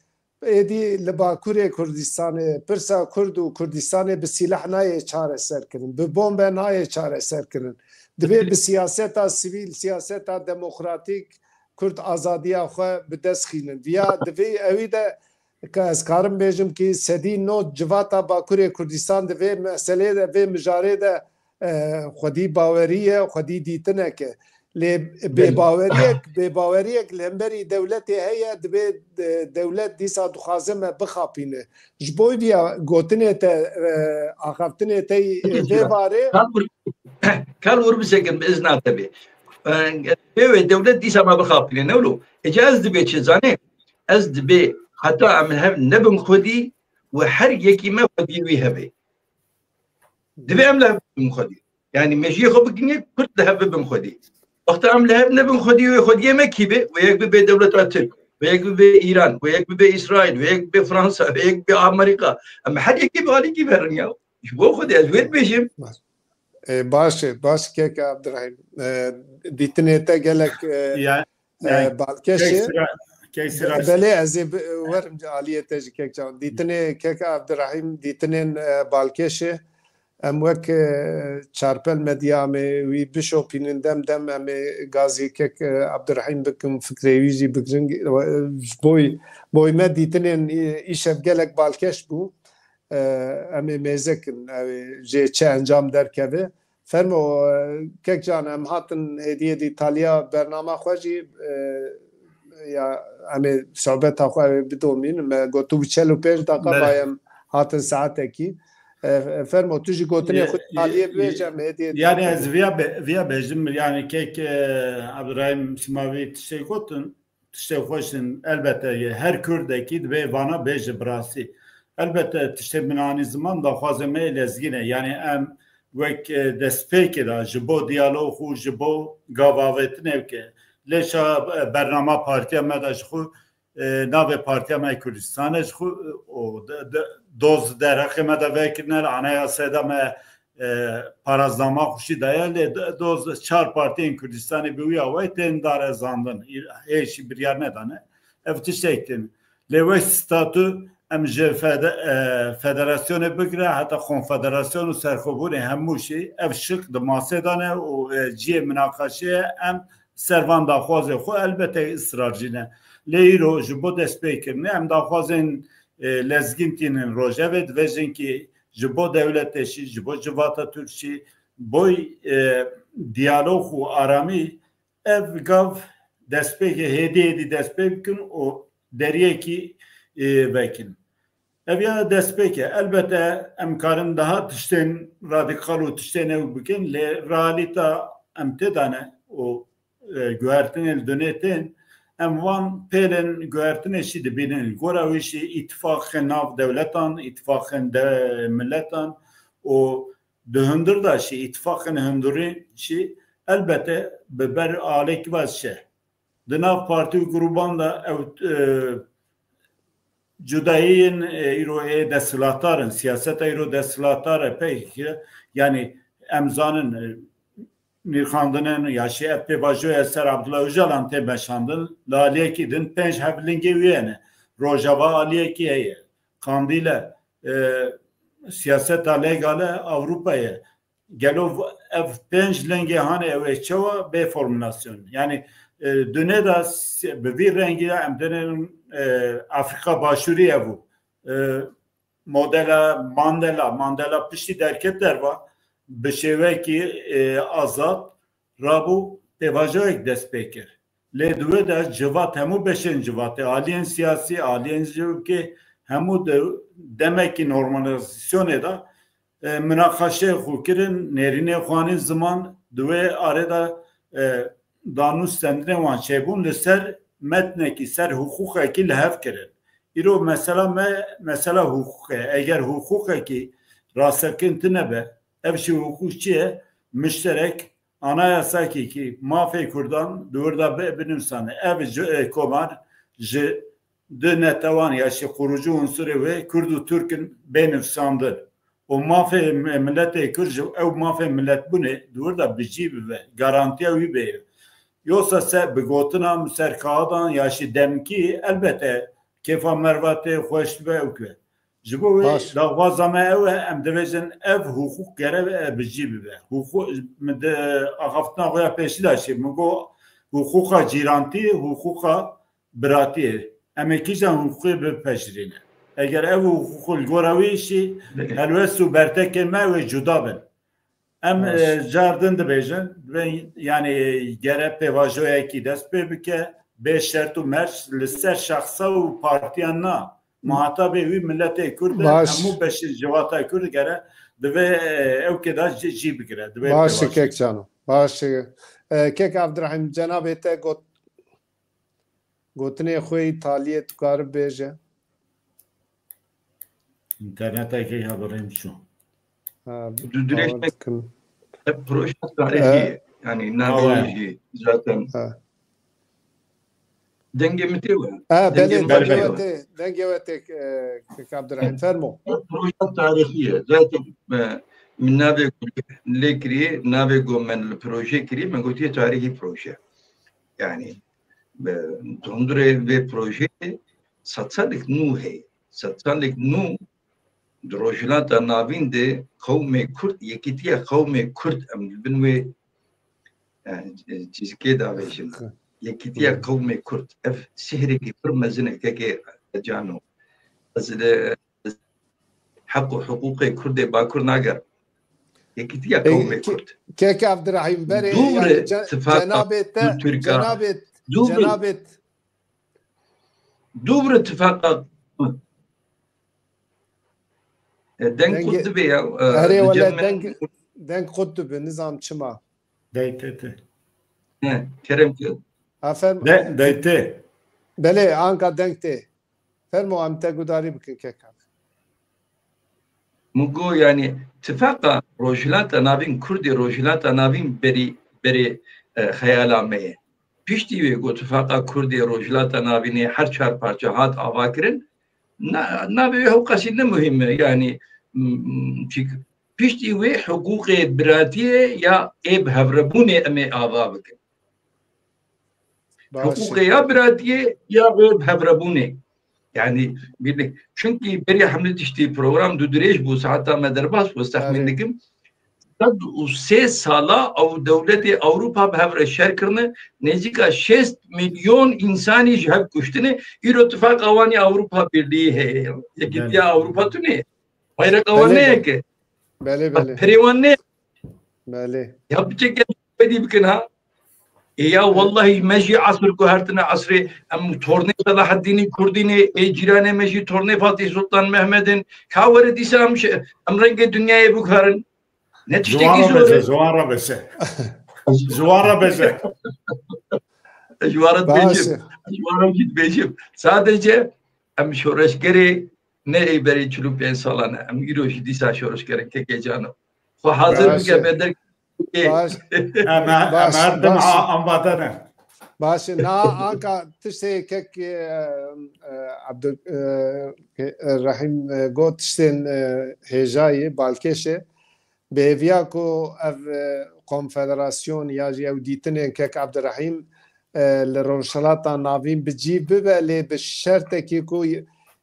Êdî li Bakurê Kurdistanê pirsa Kurd û Kurdistanê bi sîleh nayê çareserkirin, bi bombe nayê çareserkirin. Divê bi siyaseta sivîl, siyaseta demokratîk Kurd azadiya xwe bi dest xînin. Viya divê ewî de ke ez karim bêjim kî sedî nod civata Bakurê Kurdistan di vê meselê de, vê mijarê de, e, xwedî bawerî ye, xwedî dîtinek e. Lê Belê. bêbaweriyek, bêbaweriyek li hemberî dewletê heye, divê, e, dewlet dîsa dixwaze me bixapîne. Ji bo viya gotinê te, e, axaftinê te yî, e, Peki, vê Sîra. Varê. Kal wir-, kal wir bisekin bi izna te bê. E, pê wê dewlet dîsa me bixapîne, ne wilo? Ece ez dibê çi zanê? Ez dibê heta em hev nebin xwedî û her yekî me xwedî wî hebe. Divê em li hev bibin xwedî. Yani mejiyê xwe bikin yek, Kurd li hev bibin xwedî. Wexta em li hev nebin xwedî, wê xwediyê me kî be? Wê yek bibe dewleta Tirk, wê yek bibe Îran, wê yek bibe Îsraîl, wê yek bibe Fransa, wê yek bibe Amerîka. Em her yekê bi alîkî verin ya. Ji bo xwedê ez wê dibêjim. Baş. E, baş e, baş kek Abdurrahîm. E, dîtinê te gelek, e, Ya, e, yani, balkêş e. Kek Sira-, Kek Be-, Sira- belê ez ê bi-, werim aliyê te jî kek Can. Dîtinê kek Abdurrahîm, dîtinên, e, balkêş e. Em wek, e, çarpel medya em ê wî bişopînin dem dem em ê gazî kek, e, Abdurrahîm bikin, fikrê wî jî bigirin. E, ji bo, boy me dîtinên, e, îşev gelek balkêş bû. E, em ê mêze kin, ew ê jê çi encam derkeve. Fermo, e, kek Can, em hatin hêdî hêdî taliya bernama xwe jî, e, ya em ê sohbeta xwe ew ê bidomînin. Me got tu çel û pênc deqa Bele. Mayem hatin saetekî. E, fermo, tu jî gotinê Ye-, xwe taliyê ye-, bibêje, em hêdî hêdî yani ez viya be-, viya bêjim, yani kek, e, Abdurrahîm Simavî tiştê gotin, tiştê xweş in, elbette ye, her Kurdekî divê vana bêje bi rastî. Elbette tiştê min anî ziman daxwazê me yê lezgîn e. Yani em wek, e, destpêkê de ji bo diyalog û ji bo gavavêtinê bike. Lê şa, e, bernama partiya me de ji xwe, e, navê partiya me Kurdistan e ji xwe, e, û de, de, doz derheqê me de vekirine, li anayasê de me e, paraznama xwe jî daye, lê d-, doz çar partiyên Kurdistanê bi wî awayî tên darezandin. Î-, hê jî biryar nedane. Ev tiştek din. Lê wek statu em ji fede-, e, federasyonê bigire heta konfederasyon û serxwebûnê hemû jî ev şik di masê de ne û, e, cihê minaqeşê ye. Em ser van daxwazê xwe elbette israr jî ne. Lê îro ji bo destpêkirinê em daxwazên, e, lezgîn tînin rojevê, dibêjin kî ji bo dewletê jî, ji bo civata Tirk jî, boy, e, diyalog û aramî ev gav destpêkê hêdî hêdî destpê bikin û deriyekî, e, vekin. Ev ya destpêk e. Elbette em karin daha tiştên radîkal û tiştên ew bikin, lê realîta em tê de ne. û, e, guhertinên li dunê tên, em van pêlên guhertinê jî dibînin. Li gora wî jî îtifaqên nav dewletan, îtifaqên de-, miletan û di hundir de jî îtifaqên hundirî jî elbete bi ber alekî ve diçe. Di nav partî û grûban de ew, e, cudayiyên, e, îro ê desthilatdar in, siyaseta îro desthilatdar e pek, yanî em zanin, e, nirxandinên ya jî ev pêvajoya ser Abdullah Ocalan tê meşandin, li aliyekî din pênc heft lingê wî hene. Rojava aliyekî heye. Qandîl e, e, siyaseta legal e, Ewropa ye. Gelo v-, ev pênc lingê hanê ew ê çawa bê formulasyon? Yanî, e, dunê de si-, bi vî rengî de em dênin, e, Afrîka Başûrî ev bû. E, modela Mandela, Mandela piştî derket derva bi şêwekî, e, azad rabû pêvajoyek dest pê kir. Lê di wê de civat, hemû beşên civatê, aliyên siyasî, aliyên civkê, hemû di demekî normalizasyonê de, e, minaqeşeyê xwe kirin, nêrînê xwe anîn ziman, di wê arê de, e, danûstendinê wan çêbûn, li ser metnekî, ser hiqûqekî li hev kirin. Îro mesela me, mesela hiqûq e. Eger hiqûqekî rasteqîn tune be, ev jî hiqûq çi ye? Mişterek anayasakî ki mafê Kurdan di wir de bi-, binivîsane. Ev ji, e, komar ji du netewan ya jî qurucu unsurê wê Kurd û Tirk in bê nivîsandin. Û mafê mi-, miletê Kurd ji ew mafê miletbûnê di wir de bi cî bibe, garantiya wî bê. Yosa se bi gotina min ser kaxidan ya jî demkî elbete kêfa merva tê xweş dibe ew ke. Ji bo wê Baş. daxwaza me ew e, em dibêjin ev hiqûq gere, e, bi cî bibe. Hiqûq, min di axaftina xwe ya pêşî de jî, min got hiqûqa cîrantî, hiqûqa biratiyê. Em ê kîjan hiqûqê bipejirîne? Eger ev hiqûq li gora wî jî helwest û bertekên me wê cuda bin. Em, Baş. e, car din dibêjin, dibên, yanî gere pêvajoyekî dest pê bike, bê şert û merc li ser şexsa û partiyan na. Muhatabê wî miletê Kurd e, Baş. hemû beşên civata Kurd gere divê, e, ew kê de jî, jî bigire. Divê Baş pêvajoyê. Kek Cano. Baş. E, Kek Abdurrahîm, cenabê te got, gotinê xwe îtaliyê tu kari bêje. Înternetekê ya birêm çû. Ha, Tu dirêj bawer dikim. Hep proje tarihî, E, yani navê Awe. jî zaten Ha. dengê min tê we. Ha, Dengê belê, min dengê tê we we. tê, dengê we tê, e, Kek Abdurrahîm, fermo. Proje tarihî ye. Zaten, e, min navê ku lê kiriye, navê ku min li proje kiriye, min gotiye tarihî proje. Yani, e, di hundirê vê projeyê sedsalek nû heye. Sedsalek nû di Rojhilata Navîn de qewmê Kurd, yekîtiya qewmê Kurd, em li bin wê, e, çîzikê davêjin. Yekîtiya Hı. qewmê Kurd. Ev sihrekî pir mezin e, kekê Cano. Ez li heq û hiqûqê Kurdê Bakur nagerim. Yekîtiya E, qewmê ke-, Kurd. Kek Abdurrahîm, berê, Dû yani re ce-, tifaqa cenabê te, Kurd-Tirka, cenabê, dû re, cenabê dû re tifaqa, e, deng Dengê, qut dibe ya, e, erê li wele cem me deng, deng qut dibe, nizam çima. Dey tê tê. He, kerem ki. Aferin. De-, dey tê. Belê, anka deng tê. Fermo, em te gudarî bikin, Kek Abdurrahîm. Min got, yani, tifaqa Rojhilata Navîn, Kurdê Rojhilata Navîn berî, berê, e, xeyala me ye. Piştî wê ku tifaqa Kurdê Rojhilata Navînê her çar parça hat avakirin, na-, navê wê hewqasî ne muhîm e. Yani, m-, m-, çik-, piştî wê hiqûqê biratiyê ya ê bi hevrebûnê em ê ava bikin. Baş e. Hiqûqê ya biratiyê ya wê bi hevrebûnê. Yani, bir de, çünkü berê hemle tiştî program du dirêj bû, saeta me derbas bû, ez texmîn Erê. dikim. Sed û sê sala ew dewletê Ewropa bi hev re şer kirine, nêzîka şêst milyon însanî ji hev kuştine. Îro tifaqa wan ya Ewropa Birlîği heye. Yekîtiya Belê. Ewropa tune. Bayraqa wan Belê, ne belê. yeke. Belê, belê. Perê wan ne. Belê. Ya biçe gel bedî bikin ha. E ya wallahî me jî asir guhertine asrê em tornê Selahaddînî Kurdî ne, ê cîranê me jî tornê Fatih Sultan Mehmedin. Ka were dîsa em şi-, em rengê dinyayê bikarin. Ne tiştekî Ziwan zor e. Rabese, ziwan rabese. Ji wan re bêje. Ji wan re dibêjim. Ji wan re jî dibêjim. Sadece em şoreşgerê ne ê berê çil û pênc salan e. Em îro jî dîsa şoreşgerin kekê cano. Xwe hazir bike me der. Baş. Em her tim amade ne. Baş e. Na anka tiştê kek e, e, Abdul e, e, Rahîm e, got tiştên e, hêjayê balkêşê. Bi hêviya ku ev e, konfederasyon ya jî ew dîtinên kek Abdurrahîm e, li Rojhilata Navîn bi cî bibe, lê bi şertekî ku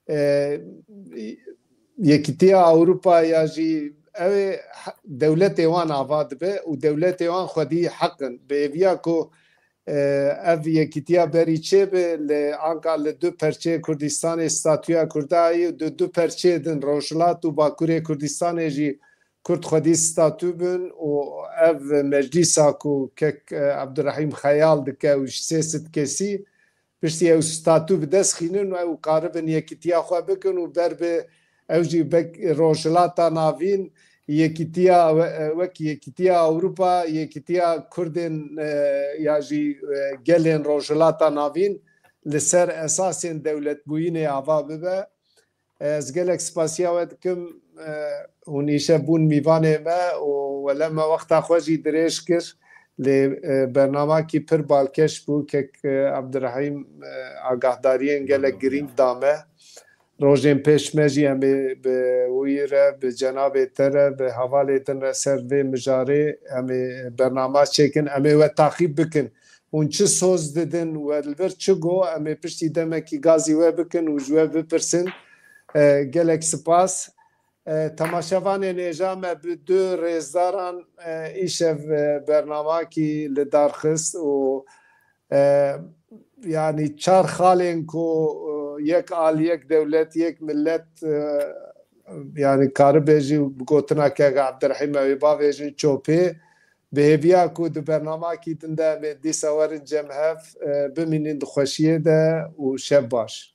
e, Yekîtiya Ewropa ya jî ew ê dewletê wan ava dibe û dewletê wan xwedî heq in. Bi hêviya ku e, ev yekîtiya berî çêbe li anka li du perçeyê Kurdistanê statûya Kurda heye, di du perçeyê din Rojhilat û Bakurê Kurdistanê jî Kurd xwedî statû bin û ev meclîsa ku kek e, Abdurrahîm xeyal dike û ji sê sed kesî piştî ew statû bi dest xînin û ew karibin yekîtiya xwe bikin û ber bi ew jî Rojhilata Navîn yekîtiya wek yekîtiya Ewropa, yekîtiya Kurdên e, ya jî e, gelên Rojhilata Navîn li ser esasên dewletbûyînê ava bibe. Ez gelek spasiya we dikim. Hûn îşev bûn mîvanê me û wele me wexta xwe jî dirêj kir. Lê e, bernamakî pir balkêş bû. Kek e, Abdurrahîm e, agahdariyên gelek girîng da me. Rojên pêş me jî em ê bi wî re, bi cenabê te re, bi hevalê din re ser vê mijarê em ê bernama çêkin, em ê we taqîb bikin. Hûn çi soz didin, we li vir çi got, em ê piştî demekî gazî we bikin û ji we bipirsin. E, gelek spas. E, temaşevanên hêja me bi du rêzdaran e, îşev e, bernamakî li dar xist û e, yanî çar xalên ku e, yek al, yek dewlet, yek millet e, yanî karibe jî bi gotina kek Abdurrahîm ew ê bavêjin çopê. Bi hêviya ku di bernamakî din de em ê dîsa werin cem hev e, bimînin di xweşiyê de û şev baş.